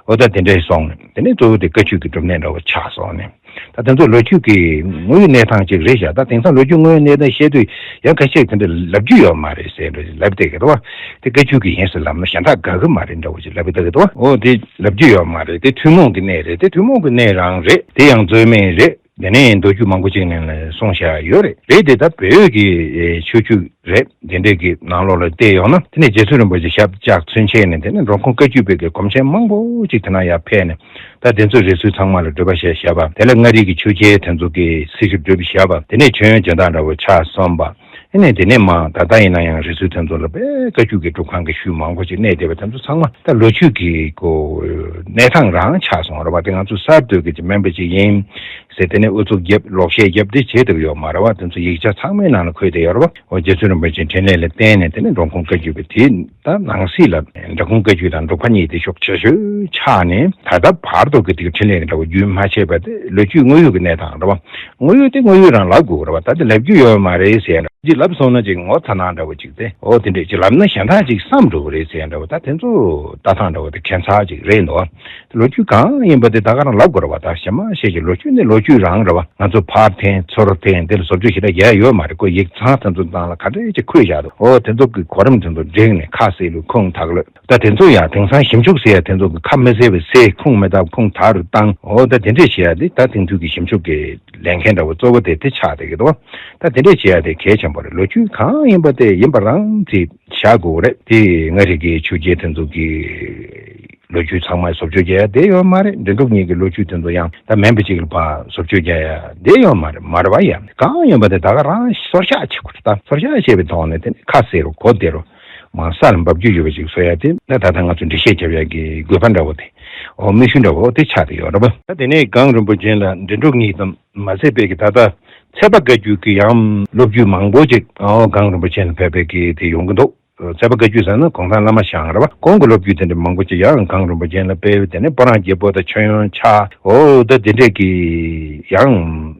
འོ་ད་དེ་འདྲས་སོང་ནས་དེ་ནས་གཙོ་བོ་དེ་བཀའ་བརྒྱུད་ཀྱི་སྒྲུབ་གནས་འདྲ་བོ་ཆགས་སོང་ནས། ད་དེ་ཚོ་ལོ་རྒྱུས་ཀྱི་དངོས་ཡོད་གནས་སྟངས་ཅིག་རེད་བཞག་ད་དེང་སང་ལོ་རྒྱུས་དངོས་ཡོད་གནས་སྟངས་བཤད་དུས་ཡང་ཁ་ཤས་དེ་འདྲ་ལབ་རྒྱུ་ཡོད་མ་རེད་ཟེར་འདྲ་ལབ་བསྡད་ཀྱི་འདུག་པ། དེ་བཀའ་བརྒྱུད་ཀྱི་ཡིན་ཟེར་ལབ་ན་གཞན་དག་དགའ་གི་མ་རེད་འདྲ་བོ་ཅིག་ལབ་བསྡད་ཀྱི་འདུག་པ། འོ་དེ་ལབ་རྒྱུ་ཡོད་མ་རེད། དེ་ཐུན་མོང་གི་གནས་རེད། དེ་ཐུན་མོང་གི་གནས་རང་རེད། དེ་ཡང་རྩོད་མེད་རེད། དེ་ནས་མདོ་རྒྱུད་མང་པོ་ཅིག་ནང་ལ་གསུངས་བཞག་ཡོད་རེད། རེད་དེ་ད་བོད་ཀྱི་ཆོས་བརྒྱུད་རེད། དེ་འདྲས་ཀྱི་ནང་ལོགས་ལ་བལྟས་ཡོང་ན། དེ་ནས་རྗེ་བཙུན་རིན་པོ་ཆེ་ཞབས་བཅགས་ཚུན་ཆད་ནས་དེ་ནས་འགྲོ་མགོན་བཀའ་བརྒྱུད་པའི་གི་སྒོམ་ཆེན་མང་པོ་ཅིག་དེ་ན་ཡར་ཕེབས་ནས། ད་དེ་ཚོས་རིགས་ཚུལ་ཚང་མ་ལ་སྒྲུབ་པ་བྱས་བཞག་པ། དེ་ལ་མངའ་རིས་ཀྱི་ཆོས་རྒྱལ་དེ་ཚོ་གིས་སྲི་ཞུ་སྒྲུབ་བཞག་པ། དེ་ནས་མཆོད་ཡོན་སྦྱིན་བདག་འདྲ་བོ་ཆགས་སོང་བ། ཨ་ནས་དེ་ནས་མ་ད་ལྟ་ཡིན་ན་ཡང་རིགས་ཚུལ་དེ་ཚོ་ལ་དཔེ་བཀའ་བརྒྱུད་ཀྱི་སྒྲུབ་ཁང་གི་ཤུལ་མང་པོ་ཅིག་གནས་བསྡད་པ་དེ་ཚོ་ཚང་མ་ད་ལོ་རྒྱུས་ཀྱི་གོ་གནས་སྟངས་རང་ཆགས་སོང་རེད་པ། དེ་ང་ཚོ་གསར་གཏོད་ཀྱི་ཅིག་སྨན་པ་ཅིག་ཡིན་ཟེར་དེ་ནས་ཨུ་ཚུགས་རྒྱབ་ལོག་བཤད་རྒྱབ་དེ་བྱེད་ཐུབ་ཡོད་མ་རེད་པ། དེ་ཚོ་ཡིག་ཆ་ཚང་མའི་ནང་ལ་འཁོད་བསྡད་ཡོད་རེད་པ། འོ་རྗེ་བཙུན་རིན་པོ་ཆེའི་འཕྲིན་ལས་ལ་བརྟེན་ནས་དེ་ནས་འགྲོ་མགོན་བཀའ་བརྒྱུད་པའི་དེ་ད་ནང་སྲིད་ལ་འབྲི་གུང་བཀའ་བརྒྱུད་དང་འབྲུག་པ་གཉིས་དེ་ཤུགས་ཆེ་ཤོས་ཆགས་ནས། ད་ལྟ་བར་དུ་གི་དེ་གི་འཕྲིན་ལས་ཀྱི་འདྲ་བོ་རྒྱུན་མ་ཆད་པ་དེ་ལོ་རྒྱུས་དངོས་ཡོད་ཀྱི་གནས་སྟངས་རེད་པ། དངོས་ཡོད་དེ་དངོས་ཡོད་རང་ལབ་དགོས་རེད་པ། ད་དེ་ལབ་རྒྱུ་ཡོད་མ་རེད་ཟེར་ན། ཅིག་ལབ་སོང་ན་ཅིག་ངོ་ཚ་ན་འདྲ་བོ་ཅིག་སྟེ། འོ་དེ་འདྲས་ཅིག་ལབ་ན་གཞན་དག་ཅིག་བསམ་འགྲོ་གི་རེད་ཟེར་འདྲ་བོ། ད་དེ་ཚོ་ལྟ་སྟངས་འདྲ་བོ་དེ་ཁྱད་མཚར་ཅིག་རེད་འདུག་ལོ་རྒྱུས་གང་ཡིན་པ་དེ་ད་ག་རང་ལབ་དགོས་རེད་པ། ད་གཞན་མ་བཤད་ཀྱི་ལོ་རྒྱུས་ནི་ལོ་རྒྱུས་རང་རེད་པ། ང་ཚོ་ཕར་འཐེན་ཚུར་འཐེན་དེ་ལ་བཟོ་བཅོས་ཞེ་དྲག་རྒྱག་ཡོད་མ་རེད། ཁོ་ཡིག་ཚང་དེ་ཚོ་ནང་ལ་ག་འདྲས་ཅིག་འཁོད་བཞག་འདུག་འོ་དེ་ཚོ་གི་གོ་རིམ་དེ་ཚོ་བསྒྲིགས་ནས་ཁ་གསལ་ལོ་ཁུངས་དག་ལོ། ད་དེ་ཚོ་ཡང་དེང་སང་ཞིབ་འཇུག་ཟེར་ཡ་དེ་ཚོ་གི་ཁ་མི་གསལ་བའི་གསལ་ཁུངས་མི་དག་ཁུངས་དག་རུ་བཏང་། འོ་ད་དེ་འདྲས་བྱེད་ཡ་དེ་ད་དེང་དུས་ཀྱི་ཞིབ་འཇུག་གི་ལས་འགན་འདྲ་བོ་གཙོ་བོ་དེ་དེ་ཆགས་བསྡད་ཀྱི་འདུག་ད་དེ་འདྲས་བྱེད་ཡ་དེ་གལ་ཆེན་པོ་རེད། ལོ་རྒྱུས་གང་ཡིན་པ་དེ་ཡིན་པ་རང་བྱས་བཞག་དགོས་རེད། དེ་མངའ་རིས་ཀྱི་ཆོས་རྒྱལ་དེ་ཚོ་གི་ལོ་རྒྱུས་ཚང་མ་བཟོ་བཅོས་རྒྱག་ཡ་དེ་ཡོད་མ་རེད། འབྲི་འབྲུག་གཉིས་ཀྱི་ལོ་རྒྱུས་དེ་ཚོ་ཡང་ད་མིན་པ་ཅིག་ལ་ཕར་བཟོ་བཅོས་རྒྱག་ཡ་དེ་ཡོད་མ་རེད། མ་རེད་པ། ཡ་གང་ཡིན་པ་དེ་ད་ག་རང་སོར་བཞག་བྱེད་དགོས་རེད། ད་སོར་བཞག་བྱས་པའི་ཐོག་ནས་དེ་ནི་ཁ་གསལ་རུ་གོ་བདེ་རུ་མ་ས་ལ་འབབ་རྒྱུ་ཡོད་པ་ཅིག་བཟོ་ཡ་དེ་ད་ད་ལྟ་ང་ཚོ་འགྲེལ་བཤད་རྒྱབ་ཡ་གི་དགོས་པ་འདྲ་བོ་དེ། འོ་དམིགས་ཡུལ་འདྲ་བོ་དེ་ཆགས་བསྡད་ཡོད་རེད་པ། ད་དེ་ནས་གངས་རིན་པོ་ཆེ་ལ་འབྲི་འབྲུག་གཉིས་དང་མ་ཟད་པའི་གི་ད་ལྟ་ཚལ་པ་བཀའ་བརྒྱུད་ཀྱི་ཡང་སློབ་བརྒྱུད་མང་པོ་ཅིག་འོ་གངས་རིན་པོ་ཆེ་ལ་ཕེབས་པའི་གི་དེ་ཡོང་གི་འདུག་ཚལ་པ་བཀའ་བརྒྱུད་ཟེར་ན་གུང་ཐང་བླ་མ་ཞང་རེད་པ། ཁོང་གི་སློབ་བརྒྱུད་དེ་འདྲ་མང་པོ་ཅིག་ཡང་གངས་རིན་པོ་ཆེ་ལ་ཕེབས། དེ་ནས་སྤ་རང་རྒྱལ་པོ་དང་མཆོད་ཡོན་ཆགས། འོ་ད་དེ་འདྲས་ཀྱི་ཡང་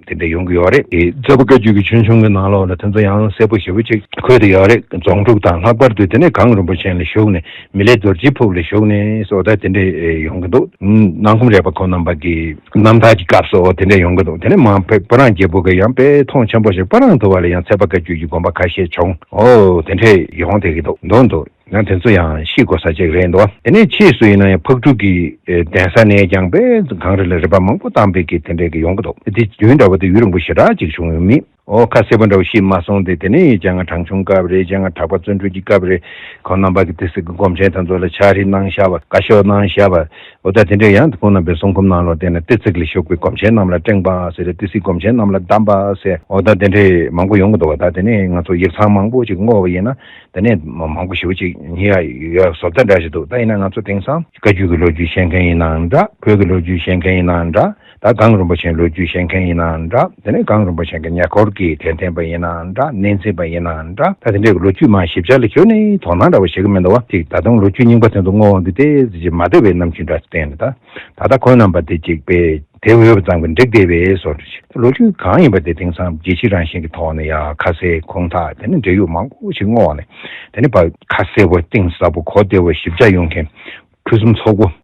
དེ་འདྲ་ཡོང་གི་ཡོད་རེད། དེ་ཚལ་པ་བཀའ་བརྒྱུད་ཀྱི་ཆོས་འབྱུང་གི་ནང་ལོགས་ལ་དེ་ཚོ་ཡང་གསལ་པོ་ཞེ་པོ་ཅིག་འཁོད་དེ་ཡོད་རེད། རྫོང་དྲུག་དང་ལྷག་པར་དུ་དེ་ནས་གངས་རིན་པོ་ཆེ་ལ་བཞུགས་ནས་མི་ལའི་རྡོ་རྗེ་ཕུག་ལ་བཞུགས་ནས་སོ་ད་དེ་འདྲས་ཡོང་གི་འདུག་ནང་ཁུངས་རས་པ་ཁོང་རྣམ་པ་གི་རྣམ་ཐར་གྱི་སྐབས་སུ་འོ་དེ་འདྲས་ཡོང་གི་འདུག་དེ་ནས་མར་ཕེབས་སྤ་རང་རྒྱལ་པོ་གི་ཡང་དཔེ་མཐོང་ཆེན་པོ་ཞིག་སྤ་རང་དུ་བ་ལ་ཡང་ཚལ་པ་བཀའ་བརྒྱུད་ཀྱི་དགོན་པ་ཁ་ཤས་བྱུང་། འོ་དེ་འདྲས་ཡོང་བསྡད་ཀྱི་འདུག་འདུག་འདུག་ཡང་དེ་ཚོ་ཡང་ཤེས་དགོས་ས་ཅིག་རེད་འདུག་དེ་ནས་ཕྱིས་སུ་ཡིན་ན་ཡང་ཕག་གྲུ་གི་ཨེ་གདན་ས་ནས་ཀྱང་དཔེ་གངས་རི་ལ་རི་པ་མང་པོ་བཏང་བའི་གི་དེ་འདྲས་ཀྱི་ཡོང་གི་འདུག་དེ་རྒྱུན་འདྲ་བོ་དེ་ཡུན་རིང་པོ་ཞེ་དྲག་ཅིག་བྱུང་ཡོད་མེད། འོ་ཁ་གསལ་པོ་འདྲ་བོ་ཤེས་མ་སོང་སྟེ། དེ་ནས་སྤྱན་སྔ་གྲངས་ཆུང་སྐབས་རེད། སྤྱན་སྔ་གྲགས་པ་བརྩོན་འགྲུས་ཀྱི་སྐབས་རེད། ཁོང་རྣམ་པ་གི་དེ་སྲིད་ཀྱི་སྒོམ་ཆེན་དེ་ཚོ་ལ་ཕྱག་བྲིས་གནང་བཞག་པ། བཀའ་ཤོག་གནང་བཞག་པ། འོ་ད་དེ་འདྲས་ཡང་ཁོང་རྣམ་པའི་གསུང་འབུམ་ནང་ལོགས་བལྟས་ན་ཏི་ཙི་ལ་བཞུགས་པའི་སྒོམ་ཆེན་རྣམས་ལ་སྤྲིངས་པ་ཟེར་རེད། ཏི་སེའི་སྒོམ་ཆེན་རྣམས་ལ་གདམས་པ་ཟེར། འོ་ད་དེ་འདྲས་མང་པོ་ཡོང་གི་འདུག་བ། ད་དེ་ནས་ང་ཚོ་ཡིག་ཚང་མང་པོ་ཅིག་བསྔོགས་པ་ཡིན་ན། དེ་ནས་མ་མང་པོ་ཞེ་པོ་ཅིག་ཉན་ཡ་ཡོད་བཟོ་ལྟ་འདྲ་ཞིག་འདུག་ད་ཡིན་ན་ང་ཚོ་དེང་སང་བཀའ་བརྒྱུད་ཀྱི་ལོ་རྒྱུས་བཤད་མཁན་ཡིན་ནའང་འདྲ། བོད་ཀྱི་ལོ་རྒྱུས་བཤད་མཁན་ཡིན་ནའང་འདྲ། ད་གངས་རིན་པོ་ཆེའི་ལོ་རྒྱུས་བཤད་མཁན་ཡིན་ནའང་འདྲ། དེ་ནས་གངས་རིན་པོ་ཆེ་གི་ཉེ་འཁོར་གྱི་དད་ལྡན་པ་ཡིན་ནའང་འདྲ། གནས་འཛིན་པ་ཡིན་ནའང་འདྲ། ད་དེ་འདྲའི་ལོ་རྒྱུས་མ་ཞིབ་ཆ་ལ་ཁྱོན་ནས་དོ་སྣང་འདྲ་བ་བྱེད་ཀྱི་མི་འདུག་བ། ཅིག་ད་དུང་ལོ་རྒྱུས་རྙིང་པ་དེ་ཚོ་བསྔོག་འོང་དུས་ཏོག་ཙམ་ཅིག་མ་བདེ་བའི་རྣམ་འགྱུར་འདྲ་བསྟན་ནས། ད་ད་ལྟ་ཁོང་རྣམ་པ་དེ་ཅིག་པས་དེ་འོས་པ་ཙམ་གྱིས་འགྲིག་བསྡད་པའི་བཟོ་འདྲ་ཞིག་ལོ་རྒྱུས་གང་ཡིན་པ་དེ་དེང་སང་རྒྱལ་སྤྱི་རང་བཞིན་གྱི་ཐོག་ནས་ཡ་ཁ་གསལ་ཁུངས་དག་དེ་ནས་འབྲེལ་ཡོད་མང་པོ་ཞིག་བསྔོགས་ནས། དེ་ནས་ཕར་ཁ་གསལ་པོ་གཏིང་ཟབ་པོ་གོ་བདེ་བོ་ཞིབ་ཆ་ཡོང་མཁན་ཕུན་སུམ་ཚོགས་པོ་